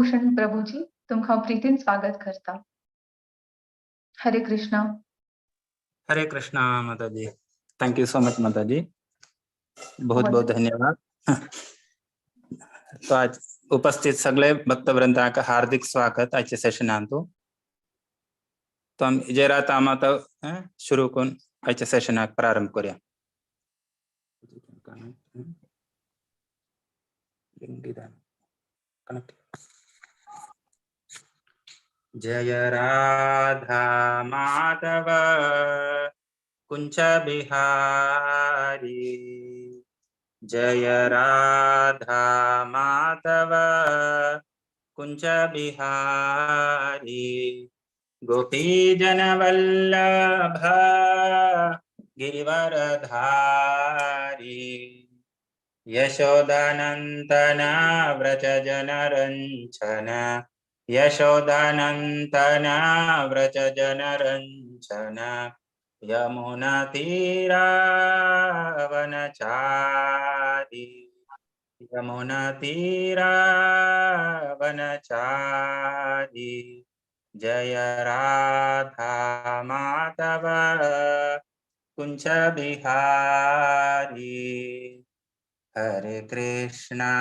भूषण प्रभुजी, तुमकां हांव प्रितीन स्वागत करता. हरे कृष्णा. हरे कृष्णा माता जी, thank you so much माता जी, बहुत बहुत धन्यवाद. तो आज उपस्थित सगळे भक्तवृंदांक हार्दिक स्वागत आजच्या सेशनांतु. तो आमी जय राधा माता सुरू करून आजच्या सेशनाक प्रारंभ करूया. कनेक्ट. जय राधा माधव कुंज बिहारी, जय राधा माधव कुंज बिहारी, गोपी जन वल्लभ गिरिवरधारी, यशोदानन्दन व्रज जनरञ्जन, यशोदानन्दन व्रज जनरञ्जन, यमुना तीरावनचारी, यमुना तीरावनचारी, जय राधा माधव कुंज बिहारी. हरे कृष्णा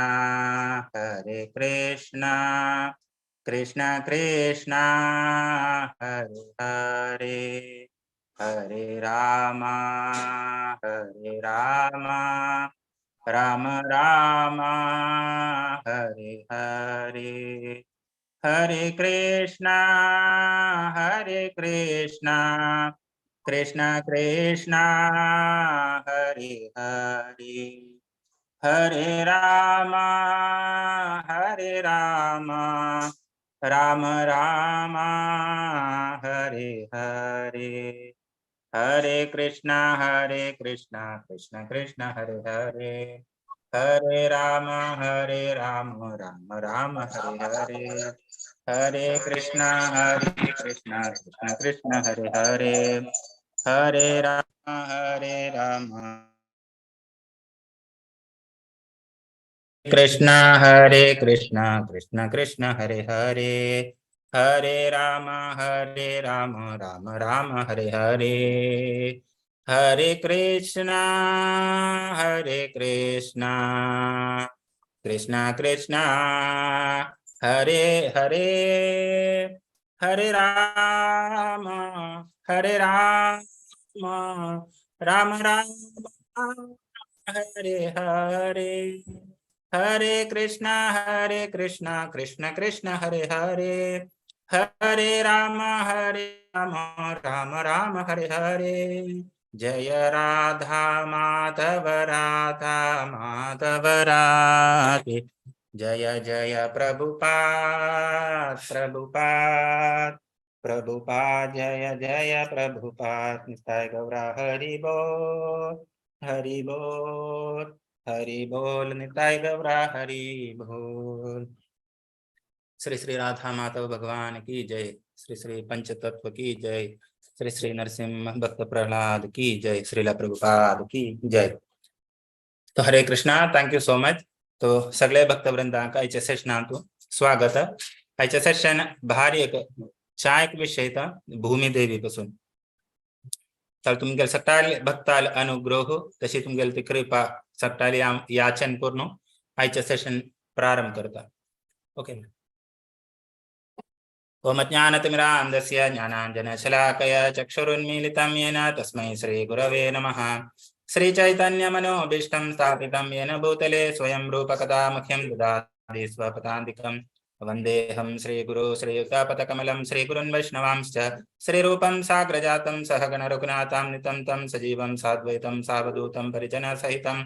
हरे कृष्णा कृष्ण कृष्ण हरे हरे, हरे राम हरे राम राम राम हरे हरे, हरे कृष्णा हरे कृष्णा कृष्ण कृष्ण हरे हरे, हरे राम हरे राम राम राम हरे हरे, हरे कृष्णा हरे कृष्णा कृष्ण कृष्ण हरे हरे, हरे राम हरे राम राम राम हरे हरे, हरे कृष्णा हरे कृष्णा कृष्ण कृष्ण हरे हरे, हरे राम हरे राम कृष्णा हरे कृष्णा कृष्ण कृष्ण हरे हरे, हरे राम हरे राम राम राम हरे हरे, हरे कृष्णा हरे कृष्णा कृष्णा कृष्णा हरे हरे, हरे राम हरे राम राम राम हरे हरे, हरे कृष्णा हरे कृष्णा कृष्ण कृष्ण हरे हरे, हरे राम हरे राम राम राम हरे हरे. जय राधा माधव राधा माधव राधे, जय जय प्रभुपाद प्रभुपाद प्रभुपाद, जय जय प्रभुपाद. निताय गौरा हरि बोल हरि बोल हरि बोल, निताय गौरा हरि बोल. श्री श्री राधा माधव भगवान की जय, श्री श्री पंचतत्व की जय, श्री श्री नरसिंह भक्त प्रहलाद की जय, श्रीला प्रभुपाद की जय. तो Hare Krishna, thank you so much. तो सगळे भक्तवृंदांक आयच्या सेशनांतु स्वागत. आयच्या सेशन भारी एक चायक विषय भूमी देवी पासून. तर तुमगेल सकाळ भक्ताल अनुग्रह तशी तुमगेल ती कृपा सकाळी याचन पूर्ण आयच्या सेशन प्रारंभ करता. ओके. ओम ज्ञानतिमिरान्धस्य ज्ञानाञ्जनशलाकया चक्षुरुन्मीलितं येन तस्मै श्रीगुरवे नमः. श्रीचैतन्यमनोभीष्टं स्थापितं येन भूतले स्वयं रूपकदा मह्यं ददाति स्वपदान्तिकं. वन्देऽहं श्रीगुरो श्रीयुतपदकमलं श्रीगुरुन् वैष्णवांश्च श्रीरूपं साग्रजातं सहगण रघुनाथां नितं तं सजीवं साद्वैतं सावधूतं परिजनसहितं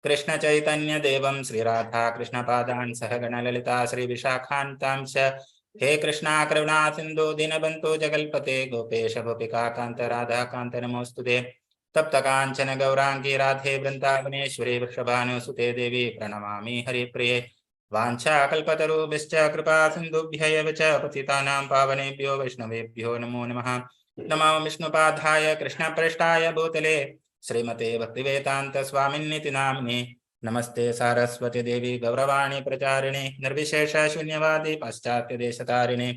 कृष्ण चैतन्य देवं श्रीराधा कृष्णपादान् सहगण ललिता श्रीविशाखान्तां च. हे कृष्णा करुणा सिन्धु दीनबन्धु जगल्पते गोपेश गोपिका कान्त राधा कान्त नमोस्तुते. तप्त कांचन गौरांगी राधे वृन्दावनेश्वरी वृषभानुसुते देवी प्रणमामि हरिप्रिये. वाञ्छाकल्पतरुभ्यश्च कृपा सिन्धुभ्य एव च पतितानां पावनेभ्यो वैष्णवेभ्यो नमो नमः. नमो विष्णुपादाय कृष्णप्रेष्ठाय भूतले श्रीमते भक्तिवेदान्त स्वामिन्निति नाम्ने. नमस्ते सारस्वती देवी गौरवाणी प्रचारिणे निर्विशेष शून्यवादी पाश्चात्य देशतारिणे।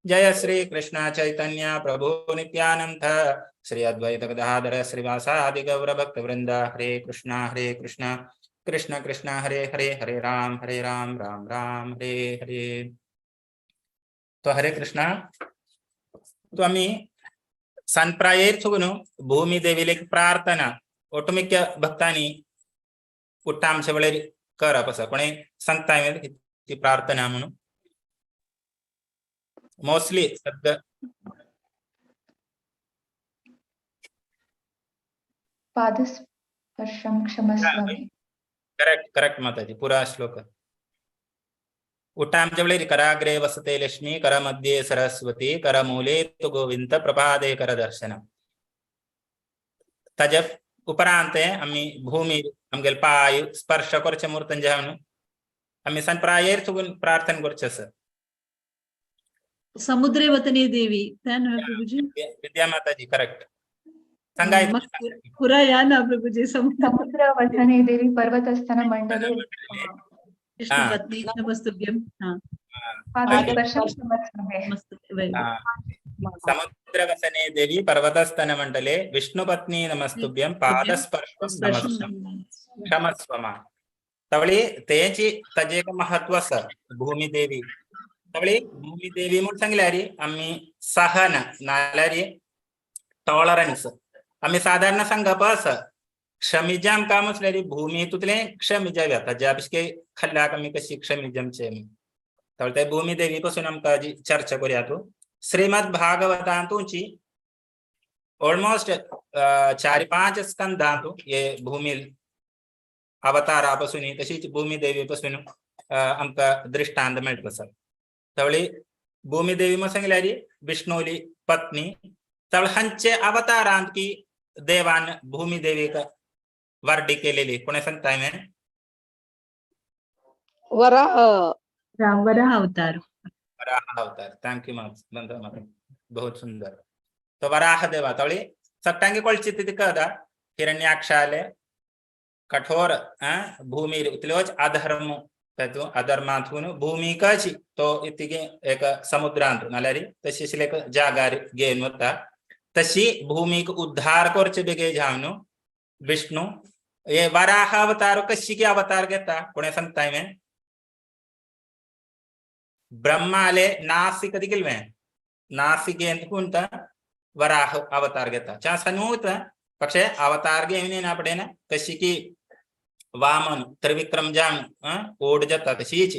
जय श्री कृष्ण चैतन्य प्रभु नित्यानंद श्री अद्वैत गदाधर श्रीवासादि गौर भक्त वृंद। हरे कृष्णा कृष्ण कृष्ण हरे हरे, हरे राम राम राम हरे हरे। तो हरे कृष्णा। तो आमी सांप्रायेर थुगून भूमी देवीले प्रार्थना ഒട്ടുമിക്ക भक्तांनी उठ्ठा आमच्या वेळेर करप आसा। कोणी सांगता ती प्रार्थना म्हणून मोस्टली सद्या पादस्पर्शं क्षमस्व मे। करेक्ट करेक्ट माताजी, पुरा श्लोक। उठ्ठा आमच्या वेळेर कराग्रे वसते लक्ष्मी कर मध्ये सरस्वती कर मूले तु गोविंद प्रपादे कर दर्शन। ताज्या उपरांत आमी भूमी आमगेले पाय स्पर्श करचे मुर्तन जावन आमी सांप्रायेर थुगून प्रार्थना करचे आसा। समुद्रे वतने देवी त्या न्हय प्रभुजी? विद्या माताजी करेक्ट सांगाय पुरा या ना प्रभुजी। समुद्र वतने देवी पर्वतस्थन मंडले विष्णुपत्नी नमस्तुभ्यं। समुद्र वसने देवी पर्वतस्तन मंडले विष्णुपत्नी नमस्तुभ्यं पादस्पर्शं क्षमस्व मां। तवळी तेची ताजें एक महत्व आसा भूमी देवी। तवळी भूमी देवी म्हूण सांगल्यार आमी सहन नाल्यार टॉलरन्स आमी सादारण सांगप आसा। क्षमिजाम काम म्हटल्यार भूमी तुतलें क्षमिजाव्या ताज्या पिशके खाल्ल्याक आमी कशी क्षमिजमचे। तवळ ते भूमी देवी पासून आमकां जी चर्चा करुया तूं श्रीमद भागवतांतूची ऑलमोस्ट 4-5 स्कंदांतू हे भूमी अवतारा पासून तशीच भूमी देवी पासून आमकां दृष्टांत मेळटा आसा। तवळी भूमी देवी म्हण सांगल्यार विष्णुली पत्नी। तवळ हांचे अवतारांत की देवान भूमी देवीक वर्डी केलेली कोणे सांगता हांवें? वराह वराह अवतार। वराह अवतार, thank you माता, बहुत सुंदर। तो वराह देवा तवळी सगळ्यांकी कळची ती कदा हिरण्याक्षाले कठोर भूमी उतल्योच अधर्म अधर्मांतून भूमिकाची तो इतिगे एक समुद्रांत नाल्यार तशी आशिल्ले एक जागार घेवन वता तशी भूमीक उद्धार करचे बेगे जावन विष्णु हे वराह अवतार कशी की अवतार घेता कोणे सांगता हांवें? ब्रह्माले नासिक दिकिल्वें नासिकेंत वराह अवतार घेता चांस न्हू पक्षे अवतार घेवन येना पडेन कशी की वामन त्रिविक्रम जावन ओड जाता तशीच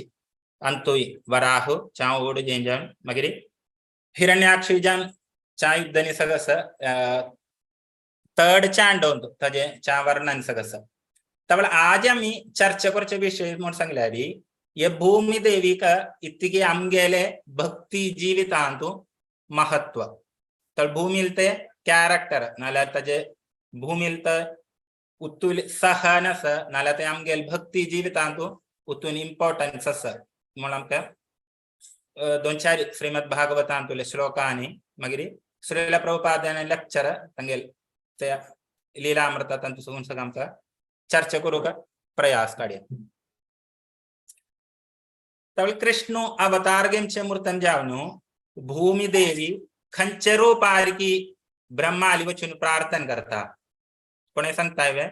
अंतूय वराह चा ओड जेन जावन मागीर हिरण्याक्षी जावन चा युद्धांनी सगळं थर्ड चांडोंत ताजें चा वर्णन सगळं। तवळ आज आमी चर्चा करचे विशय म्हूण सांगल्यार हे भूमी देवीक इतकी आमगेले भक्ती जिवितांतू महत्व। तर भूमील ते कॅरेक्टर नाल्यार ताजे भूमील ते उतूल सहन आसा नाल्यार ते आमगेले भक्ती जिवितांतू उतून इम्पॉर्टन्स आसा म्हूण आमकां 2-4 श्रीमद भागवतांतुले श्लोकांनी मागीर श्रील प्रभुपादान लेक्चर तांगेले ते लीलामृता तांतू सगळं आमकां चर्चा करूंक प्रयास काडया। तवळ कृष्ण अवतार घेवचे मूर्तन जावन भूमी देवी खंयचे रूपार की ब्रह्माली वचून प्रार्थना करता कोणे सांगता हांवें?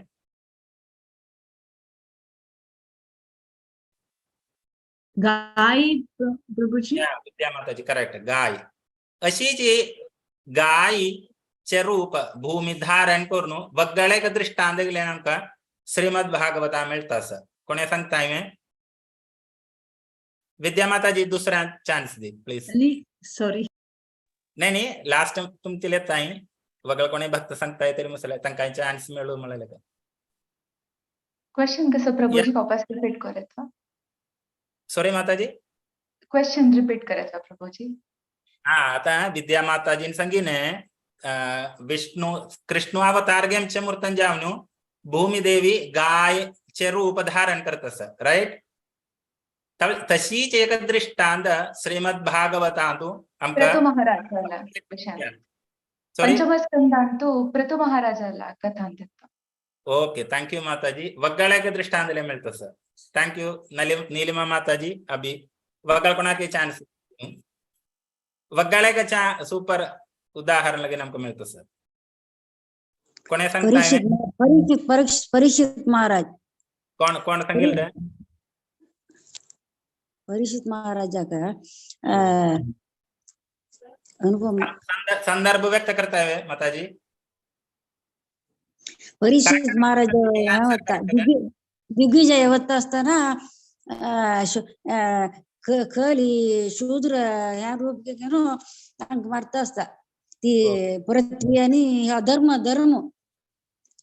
गाय प्रभुजी। विद्या माताजी करेक्ट, गाय। अशी जी गायचे रूप भूमी धारण करून वगळे एक दृष्टांत दिले आमकां श्रीमद भागवता मेळटा आसा। कोणे सांगता हांवें? विद्या माताजी दुसरा चान्स दी प्लीज। सॉरी नाही नाही लास्ट तुमचे ताई वगळ कोणी भक्त सांगताय तरी मसला तांकां चान्स मेळू म्हणलें का? क्वेश्चन कसं प्रभुजी वापस रिपीट करत? सॉरी माताजी, क्वेश्चन रिपीट करत प्रभुजी। हा आता विद्या माताजीन सांगिने विष्णु कृष्ण अवतार घेवचे मूर्तन जावन भूमी देवी गायचे रूप धारण करत आसा, राईट? तशीच एक दृष्टांत श्रीमद भागवतांतू आमकां पृथु महाराजाला पंचमस्कंदांतू पृथु महाराजाला कथांत. ओके, thank you माताजी. वग्गाळ्याक दृष्टांत मिळतं सर. Thank you Nilima माताजी. अभी वग्गाळ कोणाके चान्स वग्गाळ्याक चा सुपर उदाहरण लगे आमकां मिळतं सर. कोणे सांगता? परीक्षित परीक्षित परीक्षित परीक्षित महाराज. कोण कोण सांगेल रे? परीक्षित महाराजाक अनुपम संदर्भ व्यक्त करताय माताजी. परीक्षित महाराज होता दिग्विजय होत असताना खली शूद्र ह्या रूप घेऊन तांकां मारता आसता ती पृथ्वी आणि ह्या धर्म धर्म.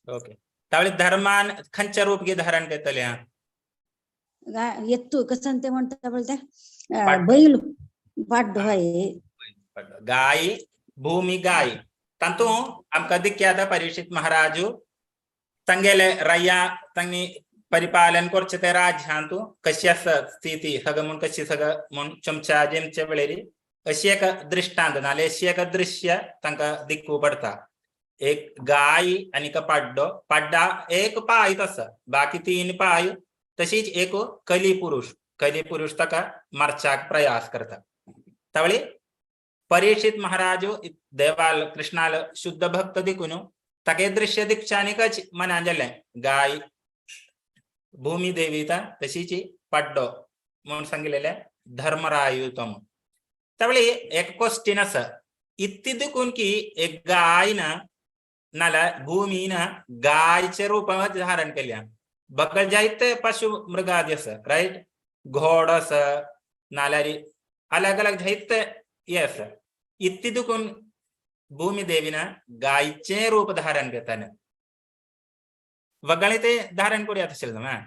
ओके, त्यावेळी धर्मान खंयच्या रूप घे धारण केतले? येतो कसं ते म्हणता बोलता बैल पाड्डो हय. गाय भूमी गाय तांतू आमकां दिक्या परीक्षित महाराजू तांगेले रय्या तांणी परिपालन करचे ते राज्यांतू कशी आसा स्थिती सगळं म्हूण कशी सगळं म्हूण चमचा जेमच्या वेळेरी अशी एक दृष्टांत नाल्यार अशी एक दृश्य तांकां दिक्कू पडटा. एक गाय आनी एक पाड्डो, पाड्डा एक पाय तसो बाकी तीन पाय, तशीच एक कली पुरुष, कली पुरुष ताका मारच्याक प्रयास करता. त्यावेळी परीक्षित महाराज देवाल कृष्णाल शुद्ध भक्त दिकून ताका दृश्य दिकच्यानिकच मनान जालें गाय भूमी देवीता तशीच पाड्डो म्हणून सांगिल्लें धर्मराय तो. त्यावेळी एक क्वेश्चन आसा इतली दिकून की एक गाय ना नाल्यार भूमीन गायचे रूपात धारण केल्या बगल जायते पशु मृगादी आसा, रायट? घोडो आसा नाल्यार अलग अलग जायते हे आसा. इतली दुखून भूमी देवीन गायचे रूप धारण घेताना वगळे ते धारण करूया तशें ना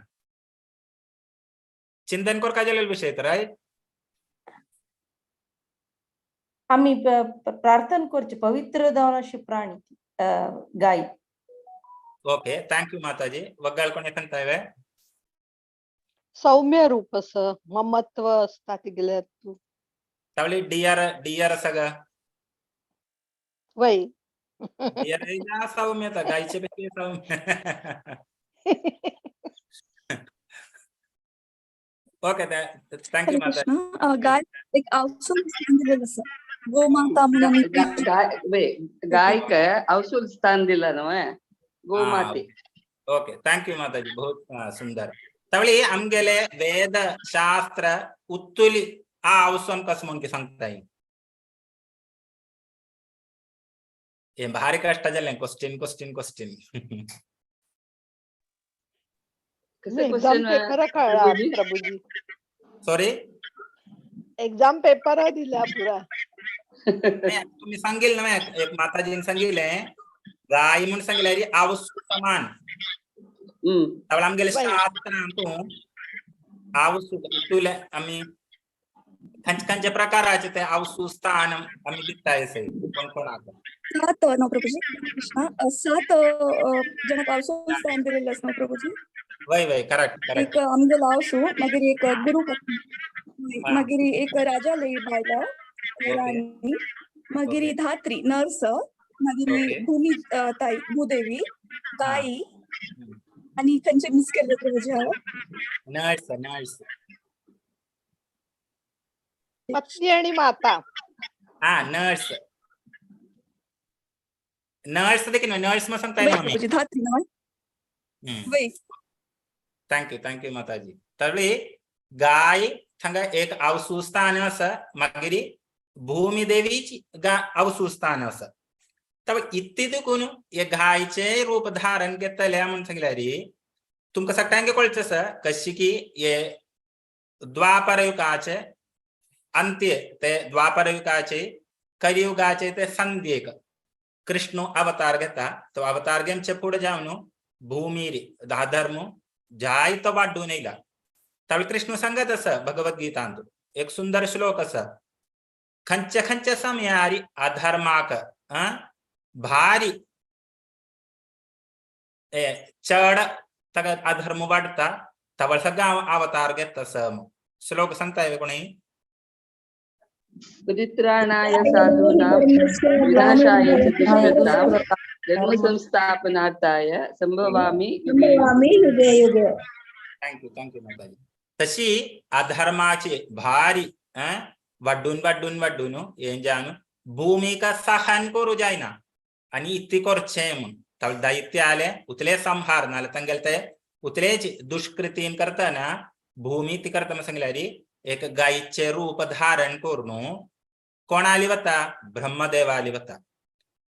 चिंतन करका जालेलो विशय तर, रायट? आमी प्रार्थना करची पवित्र जावन अशी प्राणी गाय. ओके, thank you माताजी. वग्गाळ कोण सांगताय? सौम्य रूप असं ममत्व असता तिगेले तूं. त्यावेळी डियर डियर सगळं वय. डियर सौम्य गायचे पेक्षा सौम्य. ओके, thank you माता. कृष्ण गाय एक आवसूल स्थान दिलेलं आसा गोमाता म्हणून. गाय गायक अवसूल स्थान दिला नव्हे गोमाते. ओके, thank you माताजी, बहुत सुंदर. त्यावेळी आमगेले वेद शास्त्र उत्तुली आ आवसून कसं म्हणून सांगताय हे भारी कष्ट जालें. Question question question. Exam paper कळला प्रभुजी. सॉरी? एक्झाम पेपर दिला पुरा. तुम्ही सांगेल ना एक माताजीने सांगितले गाय म्हणून सांगितले आवसू समान. त्यावेळी आमगेले शास्त्रांतू आवसू तुले आम्ही खंयचे खंयचे प्रकाराचे ते आवसू स्थान आम्ही दिता कोण कोणाक. सात नो प्रभुजी? कृष्णा सात जणांक आवसू स्थान दिलेले आसा न्हू प्रभुजी? वय वय, करेक्ट करेक्ट. एक आमगेलो आवसू, मागीर एक गुरु, मागीर एक राजा लई बायला राणी, मागीर धात्री नर्स, मागीर भूमी ताई भूदेवी गाई आणि खंयचे मिस केले प्रभुजी हांव? Nurse nurse. पत्नी आणि माता. हा, नर्स नर्स देखील नर्स मग सांगताय ना आम्ही. धात्री ना. वय. Thank you thank you माताजी. त्यावेळी गाय थांगा एक आवसू स्थान आसा, मागीर भूमी देवीची आवसू स्थान आसा. त्यावेळी इतली देखून हे गायचे रूप धारण घेतले म्हणून सांगल्यार तुमकां सगळ्यांक कळचें आसा कशी की हे द्वापर युगाचे अंत्य ते द्वापर युगाचे कलियुगाचे ते संध्येक कृष्ण अवतार घेता. तो अवतार घेवचे फुडें जावन भूमीर धर्म जायतो वाडून येयला. त्यावेळी कृष्ण सांगत आसा भगवद्गीतांत एक सुंदर श्लोक आसा, खंयच्या खंयच्या समयारी अधर्माक भारी चड ताका अधर्म वाडटा तवळ सगळं अवतार घेता. सम श्लोक सांगता कोणी? परित्राणाय साधूनां विनाशाय च दुष्कृतां. धर्म संस्थापनार्थाय संभवामि युगे युगे. संभवामि युगे युगे. Thank you thank you माताजी. तशी अधर्माची भारी वाड्डून वाड्डून वाड्डून हें जावन भूमिका सहन करू जायना आनी इत्ती करचें म्हूण तावळ दैत्य आले उतले संहार नाल्यार तांगेले ते उतलेच दुष्कृतीन करतना भूमी ती करता म्हूण सांगल्यार एक गायचें रूप धारण करून कोणाली वता ब्रह्मदेवाली वता.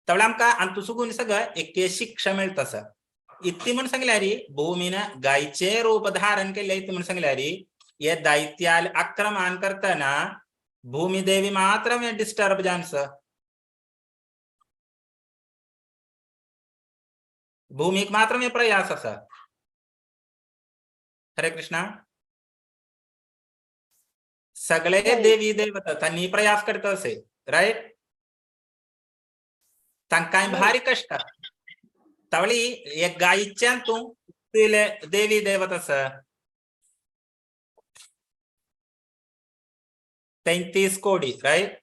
तावळ आमकां हातूंत सुगून सगळं एक शिक्षा मेळटा आसा. इत्ती म्हूण सांगल्यार भूमीन गायचें रूप धारण केल्लें इत्ती म्हूण सांगल्यार हे दैत्याल आक्रमण करतना भूमिदेवी मात्र डिस्टर्ब जावन भूमिक मात्र प्रयास आसा. हरे कृष्णा. सगळे देवी देवता त्यांनी प्रयास करता असे राईट. तांकां भारी कष्ट तावळी एक गायच्यान तूं तुले देवी देवता आसा 33 कोटी राईट.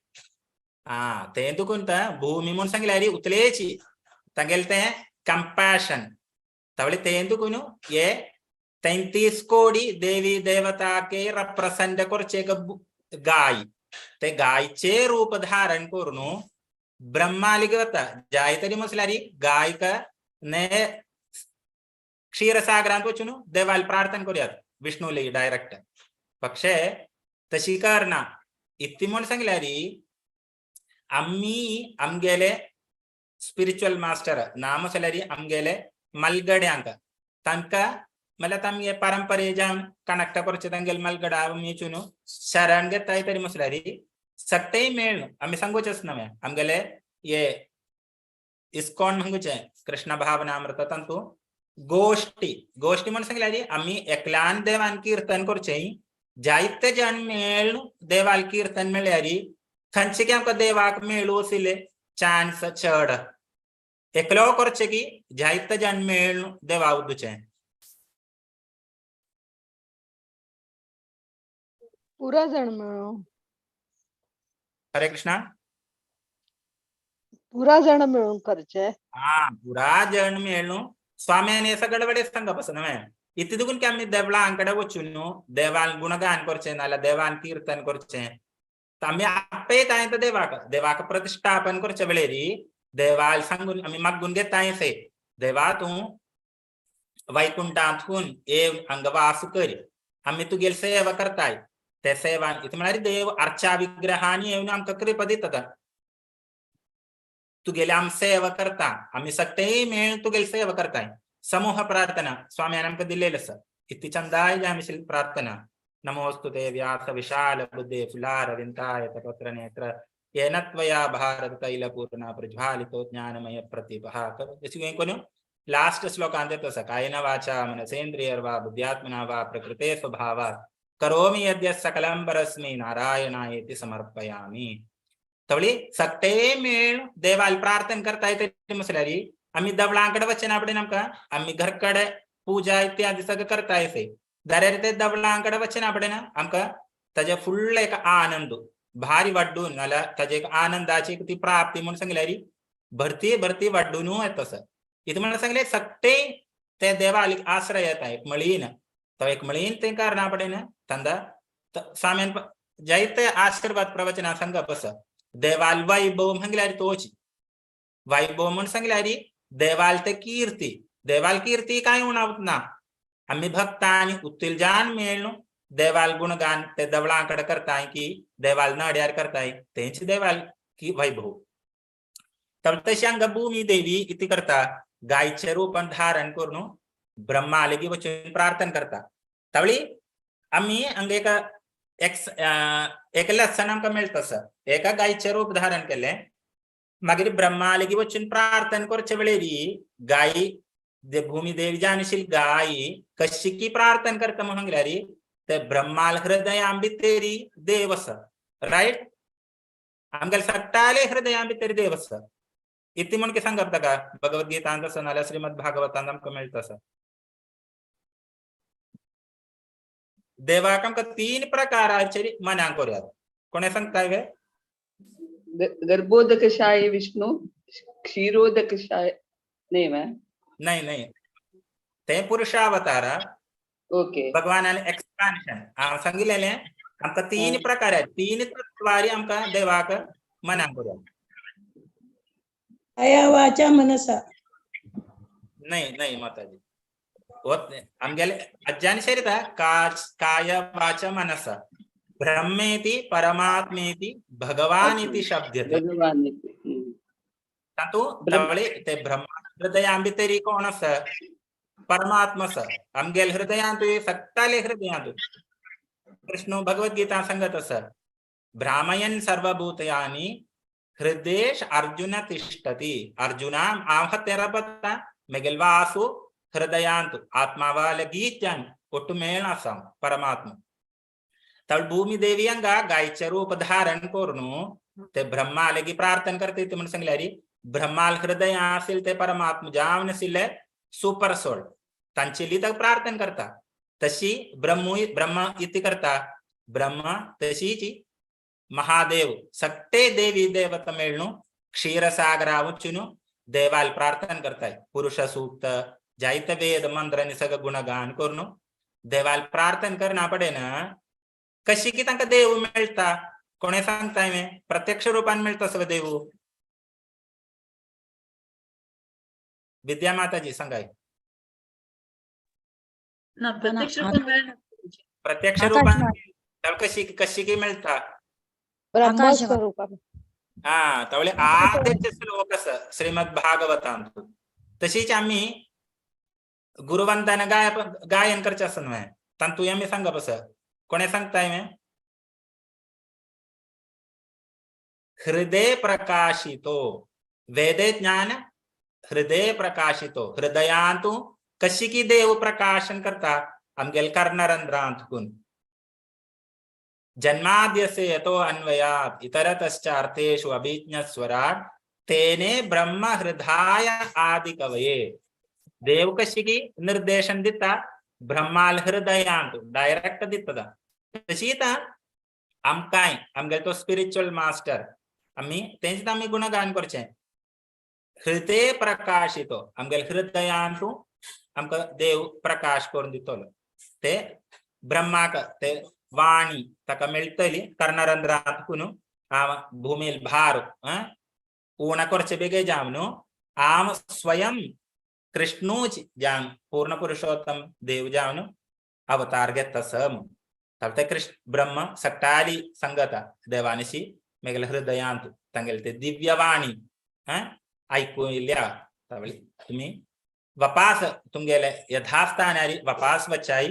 हा ते तुकून भूमी म्हूण सांगल्यार उतलेची तांगेले तें कंपॅशन तावळी तें तुकून हे 33 कोटी देवी देवता के रिप्रेजेंट करचे गाय ते गायचे रूप धारण करून ब्रह्मालिक वता जाय तरी म्हटल्यार गायक ने क्षीरसागरांत वचून देवाल प्रार्थना करूयात विष्णुले डायरेक्ट. पक्षे तशी करना इत्ती म्हूण सांगल्यार आमी आमगेले स्पिरिच्युअल मास्टर ना म्हटल्यार आमगेले मलगड्यांक तांकां म्हळ्यार तांगे परंपरे जावन कनेक्ट करचे तांगेले मलगडा आमी चुन शरण घेताय तरी म्हटल्यार सगळें मेळ्ळ आमी सांगूचेच न्हय आमगेले हे इस्कॉन म्हणूचे कृष्ण भावनामृत तांतू गोष्टी गोष्टी म्हण सांगल्यार आमी एकल्यान देवान कीर्तन करचें जायते जण मेळ्ळ देवाल कीर्तन मेळ्ळ्यार खंयचे की आमकां देवाक मेळू आशिल्ले चान्स चड एकलो करचें की जायते जण मेळ्ळ देवा उदूचें. पुरा जण मेळून. हरे कृष्णा. पुरा जण मेळून करचे. हा पुरा जण मेळून स्वाम्याने सगळे सांगप आसा न्हय इतले दुखून की आमी देवळां कडेन वचून न्हू देवान गुणगान करचें नाल्यार देवान कीर्तन करचें आमी आपयताय ते देवाक देवाक प्रतिश्ठापन करचे वेळेरी देवाल सांगून आमी मागून घेताय से देवा तूं वैकुंठांतून येवन हांगा वास कर आमी तुगेली सेवा करताय ते सेवा इतलें म्हळ्यार देव अर्चा विग्रहांनी येवन आमकां कृपा दिता तुगेली आमी सेवा करता आमी सगळे मेळून तुगेली सेवा करताय. समूह प्रार्थना स्वाम्यान आमकां दिलेलें आसा इतली चंदाय आमी प्रार्थना. नमोस्तु ते व्यास विशाल बुद्धे फुलारविन्दाय तपत्र नेत्र येन त्वया भारत तैलपूर्णा प्रज्वालितो ज्ञानमय प्रतिभः. कोण लास्ट श्लोकांत येता आसा कायेन वाचा मनसेन्द्रियर्वा बुद्ध्यात्मना वा प्रकृते स्वभावात् करोमि यद्यत् सकलं परस्मै नारायणायेति समर्पयामि. तवळी सगळे मेळ देवाल प्रार्थना करताय तरी म्हटल्यार आमी देवळां कडेन वचना पडना आमकां आमी घर कडेन पूजा इत्यादी सगळें करताय से जाल्यार ते देवळां कडेन वचना पडना आमकां ताजे फुडलो एक आनंद भारी वाड्डून नाल्यार ताजे एक आनंदाची ती प्राप्ती म्हूण सांगल्यार भरती भरती वाड्डून येता आसा. इतलें म्हणल्यार सांगलें सगळे ते देवाक आश्रय येता एक मळीन तो एक मळीन तें करना पडना तांदा स्वाम्यान जायते आशीर्वाद प्रवचना सांगप आसा. देवाल वैभव म्हणल्यार तोच वैभव म्हूण सांगल्यार देवाल ते कीर्ती देवाल कीर्ती कांय उणावत ना. आमी भक्तांनी उत्तिलजान मेळ्ळ देवाल गुणगान ते देवळां कडेन करताय की देवाल नड्यार करताय तेंच देवाल की वैभव. तर तशें हांगा भूमी देवी इति करता गायचें रूपान धारण करून ब्रह्मा लेगीत वचून प्रार्थना करता. तावळी आमी हांगा एका एक लेसन आमकां मेळटा आसा. एका गायचें रूप धारण केलें मागीर ब्रह्मा लेगीत वचून प्रार्थना करचे वेळेरी गाय भूमी देवी जानशील गाय कशी की प्रार्थना करता म्हणून सांगल्यार ते ब्रह्माल हृदयां भितरी देव आसा रायट. आमगेले सगळ्याले हृदयां भितरी देव आसा इतलें म्हूण कितें सांगप ताका भगवद्गीतांत आसा नाल्यार श्रीमद भागवतांत आमकां मेळटा आसा. देवाक आमकां 3 प्रकाराचेर मनां करुयात. कोणें सांगता वे? गर्भोदकशायी विष्णु, क्षीरोदकशायी न्ही मा? नाही नाही, ते पुरुषावतार. ओके. भगवानान एक्सपान्शन हांव सांगिल्लेलें आमकां तीन प्रकार आहेत, तीन तत्वारी आमकां देवाक मना करूया. काया वाचा मनसा. नाही नाही माताजी, आमगेले अज्जान शरीर काय वाचा मनसा ब्रह्मेति परमात्मेति भगवान इति शब्द्यते. भगवान इति. तातूंत तवळे ते ब्रह्म हृदयां भितरी कोण आसा? परमात्मा आसा. आमगेले हृदयांतूय सगळ्याले हृदयांतूय कृष्ण भगवद्गीता सांगत आसा, भ्रामयन् सर्वभूतानि हृदेश अर्जुन तिष्ठति. अर्जुना हांव तें रबता मेगेल वासु हृदयांतु आत्मावा लगीच्यान ಒಟ್ಟು ಮೇळ आसा परमात्मा. तळ भूमी देवी हांगा गायचें रूप धारण करून ते ब्रह्मा लगी प्रार्थना करते म्हूण सांगल्यारी ब्रह्माल हृदय आशिल्ले ते परमात्मा जावन आशिल्ले सुपर सोल तांचेली ताका प्रार्थना करता. तशी ब्रह्मूय ब्रह्मा इति करता, ब्रह्मा तशीच महादेव सगळे देवी देवता मेळ्ळू क्षीरसागरा वचून देवाल प्रार्थना करताय. पुरुष सूक्त जायते वेद मंत्रांनी सगळं गुणगान करून देवाल प्रार्थना करना पडे ना. कशी की तांकां देव मेळटा? कोणे सांगताय में प्रत्यक्ष रूपान मेळटा सगळं देव? विद्या माताजी सांगाय. ना, प्रत्यक्ष रूपान मेळना. प्रत्यक्ष रूपान कशी कशी की मेळटा? ब्रह्म स्वरूपान. हा, तवळे आद्याचे श्लोक आसा श्रीमद भागवतांत. तशीच आमी गुरुवंदन गायन करचें आसा न्हय, तातूंत आमी सांगप आसा. कोणे सांगताय में? हृदय प्रकाशितो वेदे ज्ञान हृदय प्रकाशितो. हृदयांतु कशी की देव प्रकाशन करता आमगेले कर्णरंध्रांतून. जन्माद्यस्य यतो अन्वयात् इतरतश्च अर्थेषु अभिज्ञस्वराट् तेने ब्रह्म हृदाय आदि कवये. देव कशी की निर्देशन दिता ब्रह्माल हृदयांत डायरेक्ट दिता. तशीच आमकांय आमगेलो तो स्पिरिच्युअल मास्टर आमी तेंच आमी गुणगान करचें. हृदय प्रकाशितो आमगेले हृदयांतु आमकां देव प्रकाश करून दितलो. ते ब्रह्माक ते वाणी ताका मेळटली कर्णरंध्रांत हांव भूमील भार उणा करचे बेगीन जावन न्हू हांव स्वयं कृष्णूच जावन पूर्ण पुरुषोत्तम देव जावन अवतार घेता स म्हूण. ते कृष्ण ब्रह्म सगळ्याली संगता देवानिशी मेगेले हृदयांत तांगेले ते दिव्यवाणी आयकुल्या. तुमी वापास तुमगेले यथास्थानारी वापास वचाय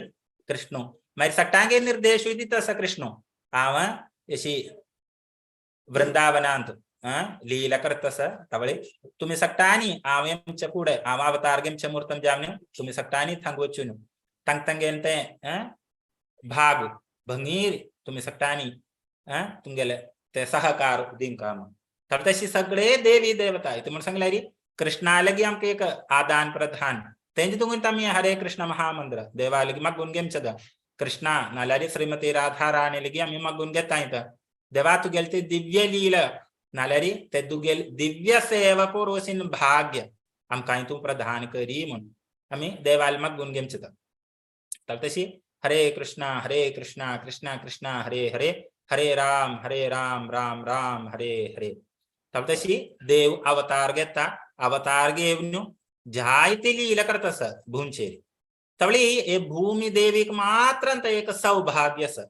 कृष्णू. मागीर सगळ्यांगे निर्देशूय दिता आसा कृष्णू. हांव अशी वृंदावनांत लीला करता आसा तवळे तुमी सगळ्यांनी हांव आमच्या फुडें हांव अवतार घेमच्या मुर्तम जावन तुमी सगळ्यांनी थांग वचून तांग तांगेले तें भाग भंगीर तुमी सगळ्यांनी तुमगेले ते सहकार दिंका म्हूण. तर तशी सगळे देवी देवता इतून म्हूण सांगल्यार कृष्णा लगी आमकां एक आदान प्रदान तेंचे तुमकां आमी हरे कृष्ण महामंत्र देवा लगी मागून घेमचे कृष्णा नाल्यार श्रीमती राधा राणी लगी आमी मागून घेता येता. देवा तुगेले ते दिव्य लीला नाल्यार ते तुगेले दिव्य सेवा करोसीन भाग्य आमकां तूं प्रदान करी म्हूण आमी देवाल मागून घेमचे. तर तशी हरे कृष्णा कृष्णा कृष्णा हरे हरे हरे राम राम राम हरे हरे. तर तशी देव अवतार घेता, अवतार घेवन जायते लीला करता आसा भूमचेर. तवळी हे भूमी देवीक मात्र अंत एक सौभाग्य आसा.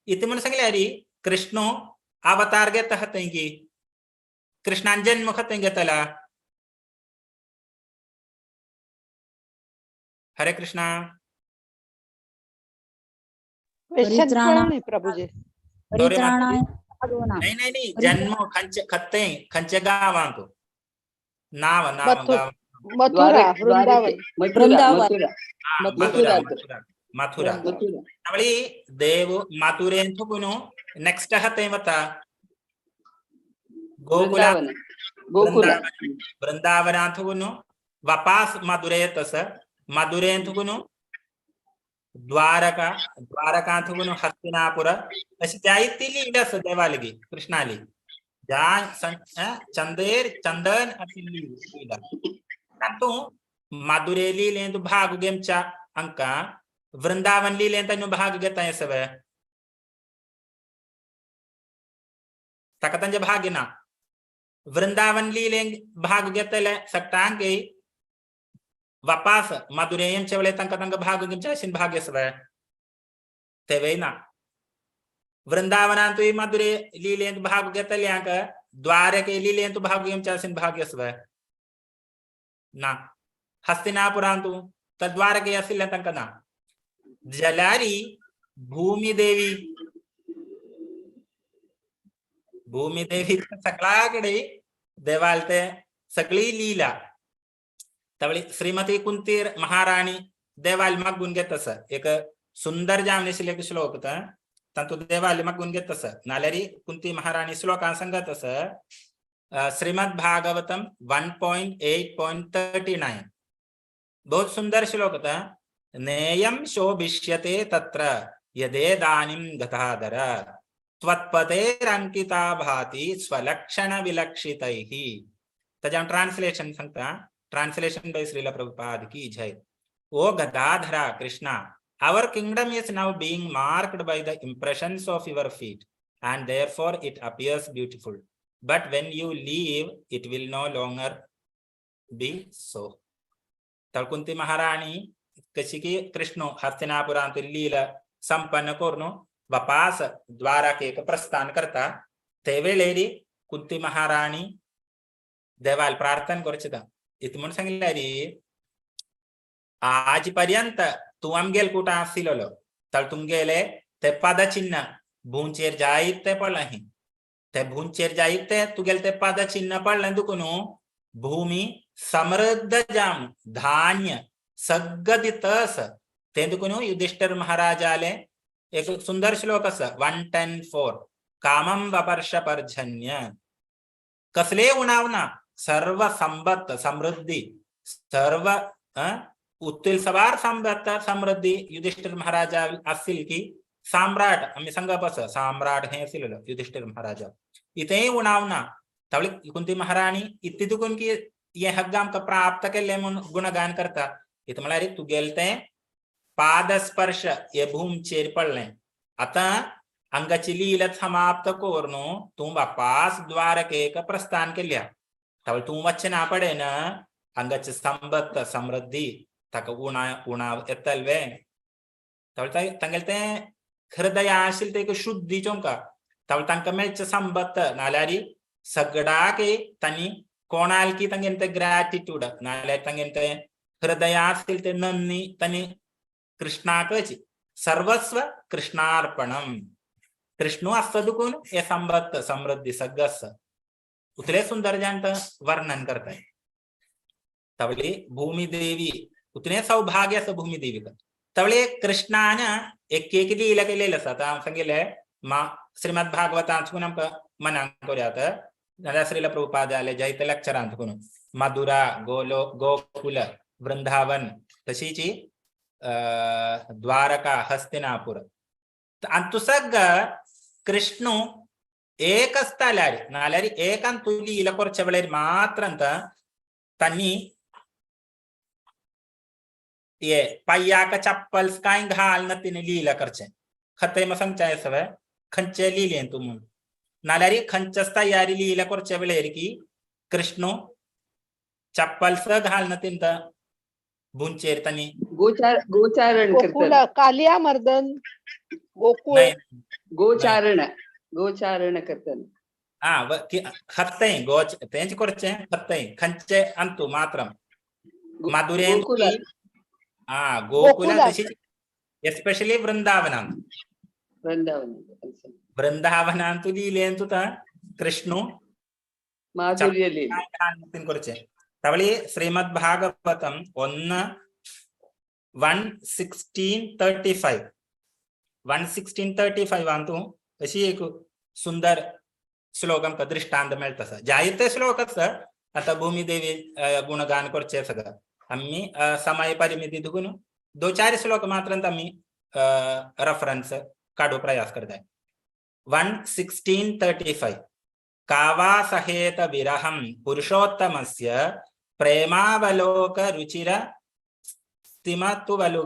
इतलें म्हूण सांगल्यार कृष्ण अवतार घेता थंय की कृष्णान जन्म खंय घेतला? हरे कृष्णा. क्वेश्चन कळ्ळें प्रभुजी. नाही नाही नाही, जन्म खंयचे खत्ते खंयच्या गावांत? नाव नाव गाव? मथुरा, वृंदावन. मथुरा मथुरा. तवळी देव माथुरेन थुकून नेक्स्ट आहा थंय वता गोकुला वृंदावनांत थुकून वापास मधुरे आसा. मधुरेन थुकून द्वारका, द्वारका थुकून हस्तिनापुर. अशी जायती लीला आसा देवालगी कृष्णाली. चंदेर चंदन अशी लीला. तातूं मादुरे लिलेंत भाग घेवच्या हांकां वृंदावन लिलेंत तांणी भाग घेता हें सगळें ताका तांचे भाग ना. वृंदावन लिलेंक भाग घेतले सगळ्यांक वापास मादुरेंचे वेळे तांकां तांकां भाग घेवचे अशें भाग सगळे तेवय ना. वृंदावनांतूय माधुरे लिलेंत भाग घेतल्यांक द्वारके लिलेंत भाग घेवचे अशें भाग सगळे ना. हस्तिनापुरांतू तर द्वारके आशिल्लें तांकां ना. जाल्यार भूमिदेवी भूमिदेवी सगळ्या कडेन देवाल ते सगळी लीला तवळी श्रीमती कुंती महाराणी देवाल मागून घेत आसा. एक सुंदर जावन आशिल्लें एक श्लोक तातूंत देवाल मागून घेत आसा. नाल्यार कुंती महाराणी श्लोकान सांगत आसा श्रीमद भागवतम 1.8.39 बहुत सुंदर श्लोक होता. नेयम शोभिष्यते तत्र यदेदानीं गतादर त्वत्पतेरंकिता भाति स्वलक्षण विलक्षितैः. ताजें हांव ट्रान्सलेशन सांगता. ट्रान्सलेशन बाय श्रील प्रभुपाद की जय. O Gadadhara Krishna, our kingdom is now being marked by the impressions of your feet and therefore it appears beautiful, but when you leave it will no longer be so. तर कुंती महाराणी कशी की कृष्ण हस्तिनापुरांत लीला संपन्न करून वापास द्वारकेक प्रस्थान करता ते वेळेरी कुंती महाराणी देवाल प्रार्थना करची इतलें म्हूण सांगल्यार आज पर्यंत तूं आमगेल कुठं आशिल्लो तर तुमगेले ते पदचिन्ह भूंचेर जायते पडलां ते भूंचेर जायते तुगेले ते पदचिन्ह पडलें देखून भूमी समृद्ध जावन धान्य सगळं दितस. ते देखून युधिष्ठिर महाराजाले एक सुंदर श्लोक आसा 110.4 कामं वपर्ष पर्जन्य कसले उणाव ना सर्व संपत्त समृद्धी सर्व उत्तील सवार संपत्त समृद्धी युधिष्ठिर महाराजा आसिल की सम्राट आमी सांगप आसा सम्राट हे आशिल्लो युधिष्ठिर महाराजा इतेय उणाव ना. तावळी कुंती महाराणी इतली देखून की हे हग्ग आमकां प्राप्त केल्ले म्हूण गुणगान करता. इत म्हळ्यार तुगेले तें पादस्पर्श हे भूमचेर पडलें आतां हांगाची लीला समाप्त करून तूं वापास द्वारकेक प्रस्थान केल्या. तावळ तूं वचना ना पडेन हांगाची संपत्त समृद्धी ताका उणाव येतले. तावळ तांगेलें तें हृदय आशिल्लें तें एक शुद्धी चोमका तावळ तांकां मेळचें संपत्त नाल्यार सगळ्याक तांणी कोणालकी तांगेलें तें ग्रॅटिट्यूड नाल्यार तांगेलें तें हृदय आशिल्लें तें नन्नी तांणी कृष्णाकच सर्वस्व कृष्णार्पणम. कृष्णू आसता देखून हे संपत्त समृद्धी सगळं आसा. उतले सुंदर जाण वर्णन करताय. तवळी भूमिदेवी उतले सौभाग्य आसा भूमिदेवीक. तवळी कृष्णान एक एक लीला केलेली आसा. आतां हांव सांगिल्लें मा श्रीमद भागवतांत आमकां मनांक करुयात नाल्यार श्रील प्रभुपाद जाले जैत लेक्चरांत करून मधुरा गोलो गोकुल वृंदावन तशीच द्वारका हस्तिनापूर आनी सगळं कृष्णू एक आसताल्यार नाल्यार एकान तूं लीला करच्या वेळार मात्र तांणी ये पांयाक चप्पल्स कांय घालना तिणे लीला करचें खतय मग सांगचें सगळें खंयचे लिलें तूं म्हूण नाल्यार खंयच्याच तयारी लीला करच्या वेळार की कृष्णू चप्पल्स घालना तिंता भुंचेर तांणी गोचारण गोकुळ करतात. कालिया मर्दन गोकुळ नाही गोचारण गोचारण करतात. हा खत्तय गोच तेंच करचें खत्तय खंयचे अंतू मात्र माधुरेंत गोकुला हा गोकुला गोकुलात. तशीच एस्पेशली वृंदावनांत वृंदावन वृंदावनांतु लिलें तुका कृष्णू माधुर्य लीला करचें तवळी श्रीमद भागवतम 1:16:35 1:16:35 अंतू अशी एक सुंदर श्लोक आमकां दृष्टांत मेळटा आसा. जायते श्लोक आसा. आतां भूमिदेवी गुणगान करचें सगळं आमी समय परिमिती देखून दो चार श्लोक मात्र आमी रेफरन्स काडू प्रयास करताय. 1:16:35 कावासहेत विरहं पुरुषोत्तमस्य प्रेमावलोक रुचिर स्तिमतुवलु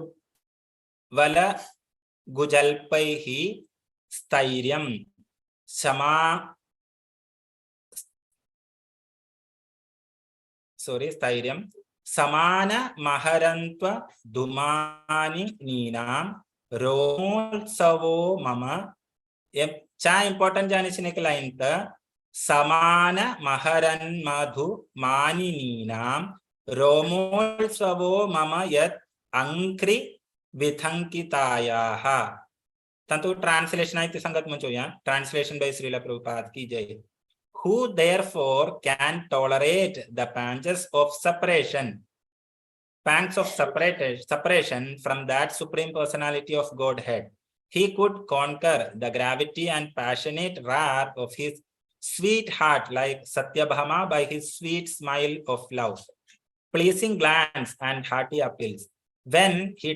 वल गुजल्पैः स्थैर्यं क्षमा सॉरी स्थैर्यं समान महरन्त्व धुमानि नीनां रोमोत्सवो मम. चा इंपॉर्टंट जाने एक लाइन तर समान महरन्मधु मानिनीनां रोमोत्सवो मम यत् अंक्रि विथंकितायाः. तंतु ट्रांसलेशन आहे ते सांगत म्हणजे ट्रांसलेशन बाय श्रीला प्रभुपाद की जय. Who therefore can tolerate the pangs of separation, pangs of separation from that supreme personality of Godhead? He could conquer the gravity and passionate wrath of his sweet heart like Satyabhama by his sweet smile of love, pleasing glance and hearty appeals. When he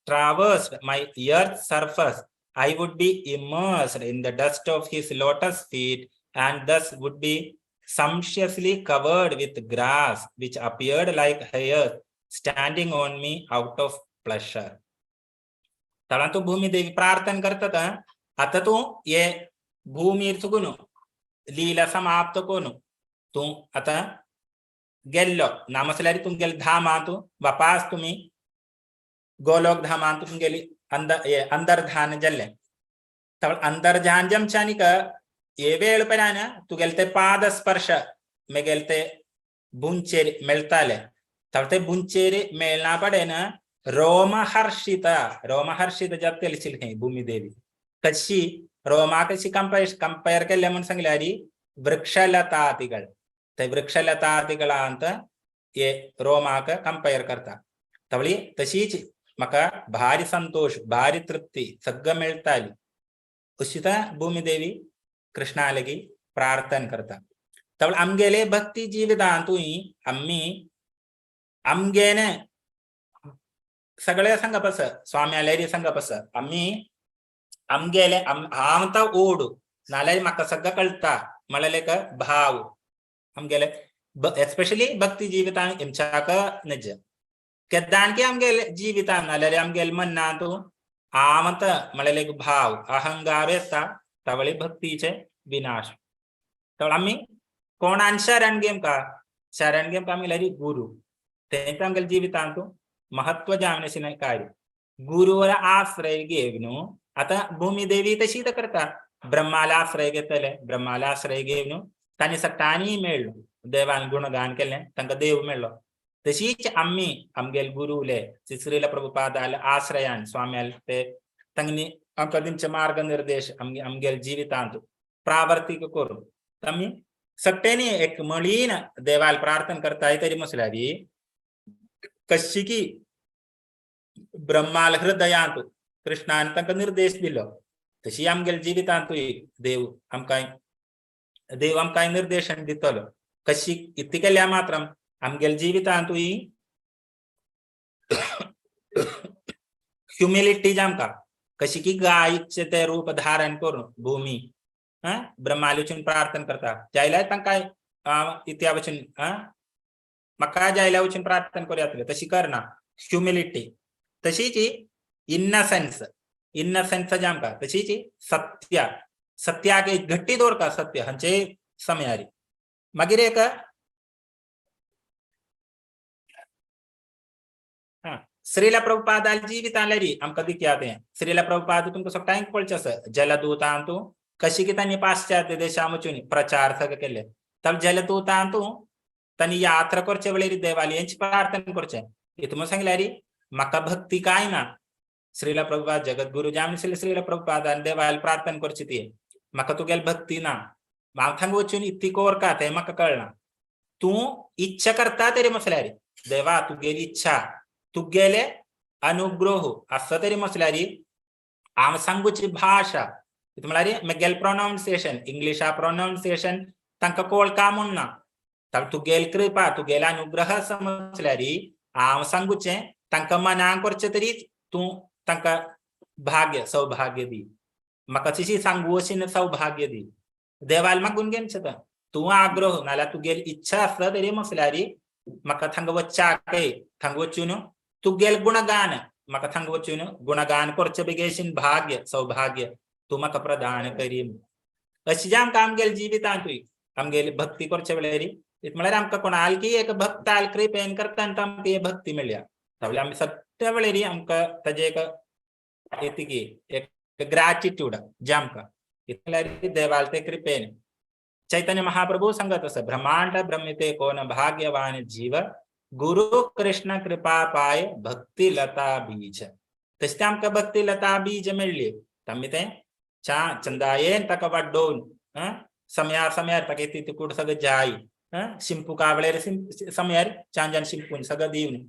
traversed my earth's surface, I would be immersed in the dust of his lotus feet and thus would be sumptuously covered with grass, which appeared like hair standing on me out of pleasure. तळा तू भूमी देवी प्रार्थना करतात. आता तू ये भूमीर चुकून लीला समाप्त करून तू आता गेल्लो नामसल्यार तूं गेले धामांत वापास तुमी गोलोक धामांत तूं गेली अंदरधान जाल्ले. तवळ अंतर्जान जमच्यानिक ये वेळ परान तुगेले ते पादस्पर्श मेगेले ते बुंचेर मेळटाले. तवळ ते बुंचेर मेळना पडेन रोमहर्षित रोमहर्षित जातली खंय भूमी देवी कशी रोमा कशी कंपेअर केल्ले म्हूण सांगल्यार वृक्षलतादिகள் ते वृक्षलतादिಗಳांत ये रोमाक कंपेअर करता. तवळी तशीच म्हाका भारी संतोष भारी तृप्ती सगळं मेळटाली. अशीत भूमी देवी कृष्णालगी प्रार्थना करता. तवळ आमगेले भक्ती जिवितांतूय आमी आमगेने सगळे सांगप आसा स्वामी सांगप आसा आमी आमगेले हांव तो ओड नाल्यार म्हाका सगळं कळटा म्हळ्यार एक भाव आमगेले एस्पेशली भक्ती जिवितान हेमच्याक नज केद्दानकी आमगेले जिवितान नाल्यार आमगेले मनांत हांव म्हळ्यार एक भाव अहंकार येता तवळी भक्तीचे विनाश. तवळ आमी कोणान शरण घेम का शरण घेम का म्हणल्यार गुरु तेंच आमगेले जिवितांत महत्व जावन कार्य गुरुवर आश्रय घेवन न्हू. आतां भूमी देवी तशीच करता ब्रह्माला आश्रय घेतले ब्रह्माला आश्रय घेवन तांणी सगळ्यांनी मेळ्ळो देवान गुणगान केलें तांकां देव मेळ्ळो. तशीच आमी आमगेले गुरुले श्रील प्रभुपादाले आश्रयान स्वाम्याले ते तांणी आमकां दिमचे मार्गनिर्देश आमगेले जिवितांत प्रावर्तीक करून आमी सगळ्यांनी एक मळीन देवाल प्रार्थना करताय तरी म्हसल्यार कशी की ब्रह्माल हृदयांत कृष्णान तांकां निर्देश दिलो तशी आमगेले जिवितांतूय देव आमकां देव आमकां निर्देशन दितलो. कशी इतली केल्या मात्र आमगेले जिवितांतूय ह्युमिलिटी आमकां कशी की गायचे ते रूप धारण करून भूमी ब्रह्मालूचून प्रार्थना करता जायल्यार तांकां इत्या वचून म्हाका जायल्या वचून प्रार्थना करूं जातलें तशी करना ह्युमिलिटी. तशीच इन्नसेन्स इन्नसेन्स आमकां तशीच सत्य सत्याक एक घट्टी दवरता सत्य हांचे समयारी. मागीर एक श्रीला प्रभुपादाल जिवितांतल्यारी आमकां दिकया तें श्रीला प्रभुपाद तुमकां सगळ्यांक पळचें आसा जलदूतांतू कशी की तांणी पाश्चात्य देशां वचून प्रचार सगळें केले. तर जलदूतांतू तांणी यात्रा करचे वेळेर देवालयांची प्रार्थना करचें. इतून सांगल्यार म्हाका भक्ती कांय ना. श्रीला प्रभुपाद जगद्गुरु जावन श्रीला प्रभुपादान देवाल प्रार्थना करची ती म्हाका तुगेली भक्ती ना हांव थंग वचून इतली कोरका तें म्हाका कळना. तूं इच्छा करता तरी म्हसल्यार देवा तुगेली इच्छा तुगेले अनुग्रह आसा तरी म्हसल्यार हांव सांगूची भाशा म्हळ्यार म्हगेलें प्रोनावन्सिएशन इंग्लिशा प्रोनावन्सिएशन तांकां कळका म्हूण ना. तुगेली कृपा तुगेले अनुग्रह आसा म्हसल्यार हांव सांगूचें तांकां मनाक करचें तरी तूं तांकां भाग्य सौभाग्य दी म्हाका तशी सांगू अशी सौभाग्य दी. देवाल मागून घेवचें. तूं आग्रह नाल्यार तुगेली इच्छा आसता तरी म्हसल्यार म्हाका थांगा वच्चाकय थांगा वचून तुगेल गुणगान म्हाका थांगा वचून गुणगान करचे बेगीन भाग्य सौभाग्य तूं म्हाका प्रदान करी. अशी जे आमकां आमगेले जिवितांतूय आमगेली भक्ती करचे वेळार म्हळ्यार आमकां कोणालकी एक भक्ताल कृपेन करता आनी आमकां ही भक्ती मेळ्ळ्या. तावळी आमी सगळ्या वेळार आमकां ताजे एक एतिकी एक ग्रॅटिट्यूड जे आमकां इतल्यार देवाल ते कृपेन. चैतन्य महाप्रभू सांगत आसा ब्रह्मांड ब्रह्मिते कोण भाग्यवान जीव गुरु कृष्ण कृपा पाय भक्ती लता बीज. तशें तें आमकां भक्ती लता बीज मेळ्ळी आमी तें चंदायेन ताका वाडोवन समयार समयार ताका तितकूट सगळें जाय शिंपू कावळेर समयार चांजान शिंपून सगळें दिवन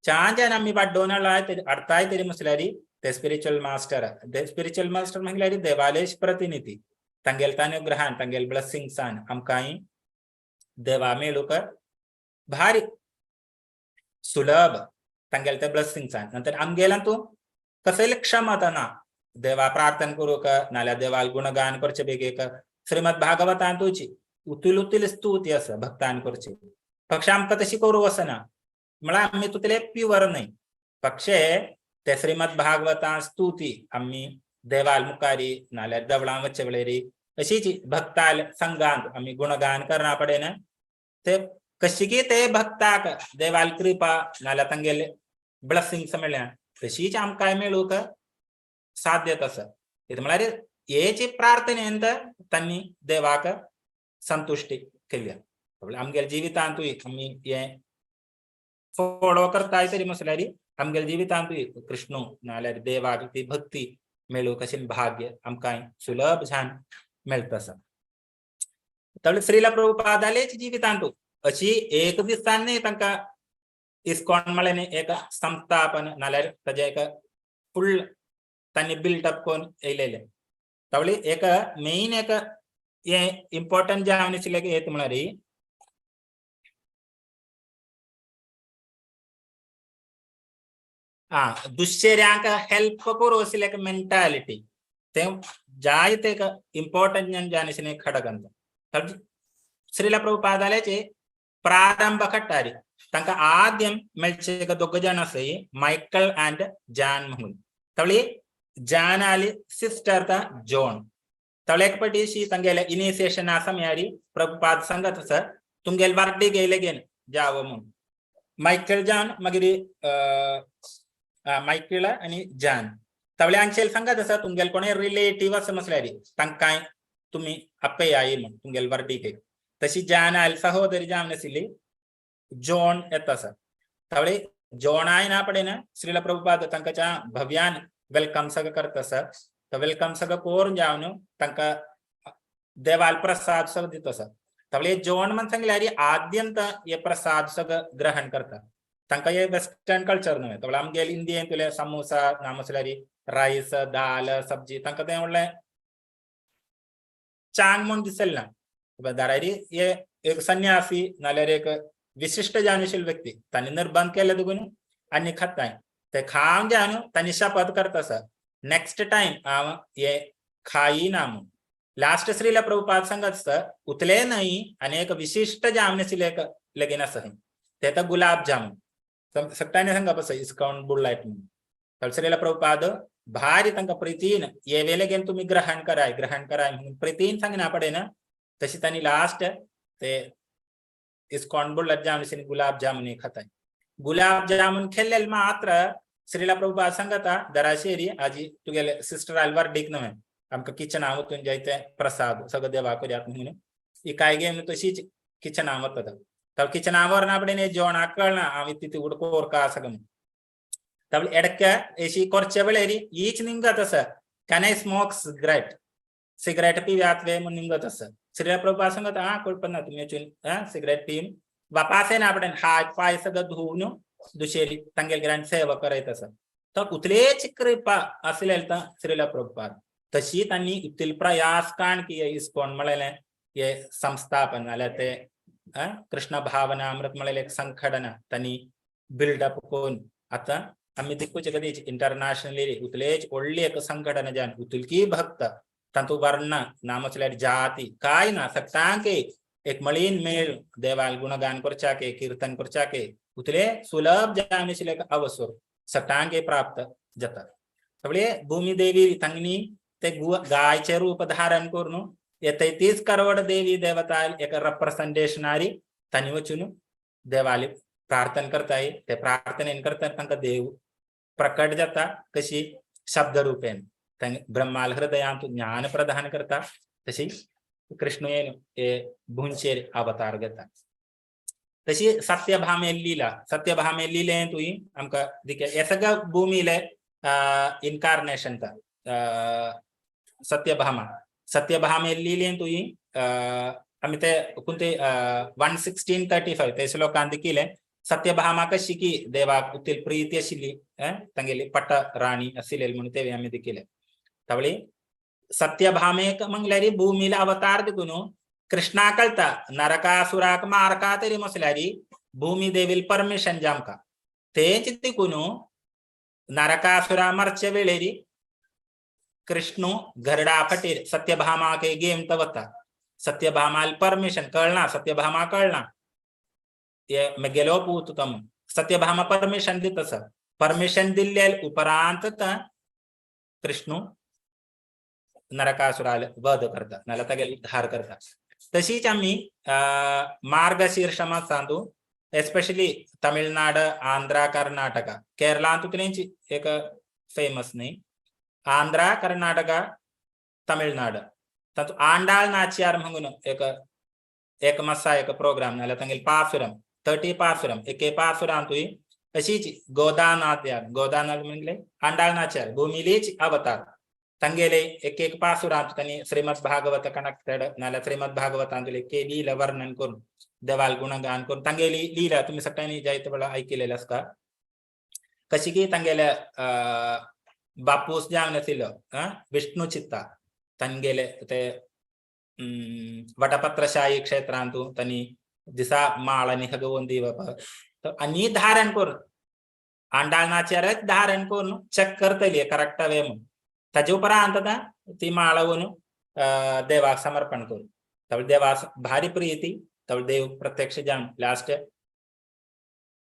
चांजान आमी वाडोवन हाडलाय हाडताय तरी म्हसल्यार ते स्पिरिच्युअल मास्टर ते स्पिरिच्युअल मास्टर म्हळ्यार देवालेश प्रतिनिधी तांगेले अनुग्रहान तांगेले ब्लेसिंग्सान आमकां देवा मेळूंक भारी सुलभ तांगेले ते ब्लेसिंग्सान. नंतर आमगेल्यान तूं कसली क्षमता ना देवा प्रार्थना करूंक नाल्यार देवाल गुणगान करचे बेगीक. श्रीमद भागवतांतूची उतुल उतुल स्तुती आसा भक्तान करची पक्ष आमकां तशी करूं वचना म्हळ्यार आमी तितले प्युअर न्हय. पक्षे ते श्रीमद भागवतां स्तुती आमी देवाल मुखारी नाल्यार देवळां वचचे वेळार अशीच भक्ताल संघांत आमी गुणगान करना पडे ते कशी ते भक्ताक देवाल कृपा नाल्यार तांगेले ब्लेसिंग्स मेळ्ळ्या तशीच आमकां मेळूंक साध्यत आसा. म्हळ्यार हेची प्रार्थनेन तांणी देवाक संतुश्टी केल्या. आमगेल्या जिवितांतूय आमी हें फॉलो करताय तरी म्हसल्यार आमगेल्या जिवितांतूय कृष्णू नाल्यार देवाक ती भक्ती मेळूंक अशें भाग्य आमकां सुलभ जावन मेळटा आसा. तावळी श्रीला प्रभुपादालेच जिवितांतू अशी एक दिसान न्ही तांकां इस्कॉन म्हळ्यार एक संस्थापन नाल्यार ताजें एक फुल तांणी बिल्ट अप करून येयलेलें. तावळी एक मेन एक हें इम्पॉर्टंट जें हांवें आशिल्लें हें म्हळ्यार दुसऱ्यांक हेल्प करूं आशिल्लें एक मेंटालिटी तें जायते एक इम्पॉर्टंट जावन आशिल्लें खडगंत. श्रीला प्रभुपादाल्याचे प्रारंभ खट्टारी तांकां आद्यम मेळचे एक दोग जाण आसाय मायकल अँड जॅन म्हणून. तावळी जॅन आली सिस्टर ता जॉन. तावळी एक पाटी अशी तांगेले इनिसिएशन आसा मेळ्ळी प्रभुपाद सांगत आसा तुमगेले वार्डी गेले घेन जावो म्हणून. मायकल जॉन मागीर मायकल आनी जॅन तावळी हांगशेल सांगत आसा तुमगेले कोणें रिलेटीव आसा म्हसल्यार तांकां तुमी आपयाय म्हूण तुमगेले वार्डीक. तशी जॅन आयल सहोदरी जावन आशिल्ली जॉन येता आसा. तावळी जॉनाय ना पडे श्रीला प्रभुपाद तांकां भव्यान welcome सगळं करता आसा. तो welcome सगळं करून जावन तांकां देवाल प्रसाद सगळं दिता आसा. तावळी जॉन म्हण सांगल्यार आद्यंत हे प्रसाद सगळं ग्रहण करता. तांकां हे वेस्टर्न कल्चर न्हय. तावळी आमगेले इंडियन तुले समोसा ना म्हसल्यार रायस दाल सब्जी तांकां तें व्हडलें चांग म्हूण दिसलें ना. दारारी हे एक संन्यासी नाल्यार एक विशिश्ट जाणशील व्यक्ती तांणी निर्बंध केले देखून आनी खाताय ते खावन जावन तांणी शपथ करता आसा नेक्स्ट टायम हांव हे खाई ना म्हूण. लास्ट श्रीला प्रभुपाद सांगत आसता उतले न्हय आनी एक विशिश्ट जावन आशिल्लें एक लगीन आसा ते आतां गुलाब जामून सगळ्यांनी सांगप आसा इस्कॉन बुडलायट म्हणून. श्रीला प्रभुपाद भारी तांकां प्रितीन हे वेले घेवन तुमी ग्रहण कराय ग्रहण कराय म्हणून प्रितीन सांगना पडे ना. तशी तांणी लास्ट ते इस्कॉन बुडलायट जावन आशिल्ले गुलाब जामुन खाताय. गुलाब जामुन खेल्ले मात्र श्रीला प्रभुपाद सांगता दराशेरी आजी तुगेले सिस्टर आलवार डीक न्हय आमकां किचना वचून जायते प्रसाद सगळं देवा करयात म्हणून ही काय घेवन तशीच किचना वता. तर किचना व्हरना पडे जेवणाक कळना हांव तितू कोरका सगळं म्हणून. तावळी एडक्या अशी करचे वेळार हीच निमगत आसा can I smoke cigarette cigarette पिव्यात वे म्हूण निमगत आसा. श्रीला प्रभुपाद सांगता आं कळपना तुमी वचून सिगरेट पिवन वापास येना पडे हात पांय सगळं धुवन दुसरी तांगेले घरान सेवा करयत आसा. तर उतलेच कृपा आसलें श्रीला प्रभुपाद तशी तांणी उतले प्रयास काण की इस्कॉन म्हळेलें हे संस्थापन नाल्यार ते कृष्ण भावना अमृत म्हळेलें एक संघटना तांणी बिल्डअप करून आतां आमी दिकूचे कदीच इंटरनॅशनली उतलेच व्हडली एक संघटना जावन उतलकी भक्त तातूंत वर्ण ना म्हटल्यार जाती काय ना सगळ्यांक एक मळीन मेळ देवाल गुणगान करच्याके कीर्तन करच्याके उतले सुलभ जावन आशिल्ले अवसर सगळ्यांक प्राप्त जाता. सगळे भूमी देवी तांणी ते गायचे रूप धारण करून हे 33 करोड देवी देवता एक रिप्रेझेंटेशनारी तांणी वचून देवाली प्रार्थना करताय. ते प्रार्थनेन करता तांकां देव प्रकट जाता कशी शब्द रूपेन. ब्रह्माल हृदयांत ज्ञान प्रदान करता तशी कृष्ण हे भुंचेर अवतार घेता. तशी सत्यभामे लीला, सत्यभामे लिलें तुय आमकां दिके हे सगळं भूमिले इनकार्नेशन सत्यभामा. सत्यभामे लिलें तुय आमी ते कोणते 1:16:35 ते श्लोकान दिकिले सत्यभामा कशी की देवाक उतील प्रीती आशिल्ली तांगेली पट्ट राणी आशिल्ली म्हणून ते आमी दिकिले. तावळी सत्यभामेक म्हणल्यार भूमीला अवतार दिकून कृष्णा कळता नरकासुराक मारका तरी मसल्यार भूमी देवील परमिशन जामका तेच दिकून नरकासुरा मरचे वेळेरी कृष्णू गरडा फटीर सत्यभामाक गेम वता. सत्यभामाल परमिशन कळना, सत्यभामा कळना हे मेगेलो पूत तो म्हूण. सत्यभामा परमिशन दिता सर. परमिशन दिल्ले उपरांत कृष्णू नरकासुराल वध करता नाल्यार तागेलो उद्धार करता. तशीच आमी मार्गशीर्ष मासांतू एस्पेशली तमिळनाड, आंध्रा, कर्नाटका, केरळांत तुतलेंच एक फेमस न्ही, आंध्रा, कर्नाटका, तमिळनाड तातूंत आंडाळ नाच्यार म्हणून एक एक मासा एक प्रोग्राम नाल्यार तांगेले पासुरम 30 पासुरम एके पासुरांतूय अशीच गोदानाथ्यार, गोदानाथ म्हणले आंडाळ नाच्यार भूमिलीच अवतार तांगेले एक एक पासुरांत तांणी श्रीमद भागवत कनेक्टेड नाल्यार श्रीमद भागवतांतले के लीला वर्णन करून देवाल गुणगान करून तांगेली लीला तुमी सगळ्यांनी जायते वेळा आयकिलेले आसता. कशी की तांगेले बापूस जावन आशिल्लो विष्णू चित्ता तांगेले ते वटपत्रशाही क्षेत्रांतू तांणी दिसा माळ आनी हगवून दिवप आनी धारण करून आंडाळ नाच्यारच धारण करून चेक करतली करेक्ट वे म्हणून. ताजे उपरांत आतां ती माळ वरून देवाक समर्पण करून तावळ देवाक भारी प्रियती तावळ देव प्रत्यक्ष जावन लास्ट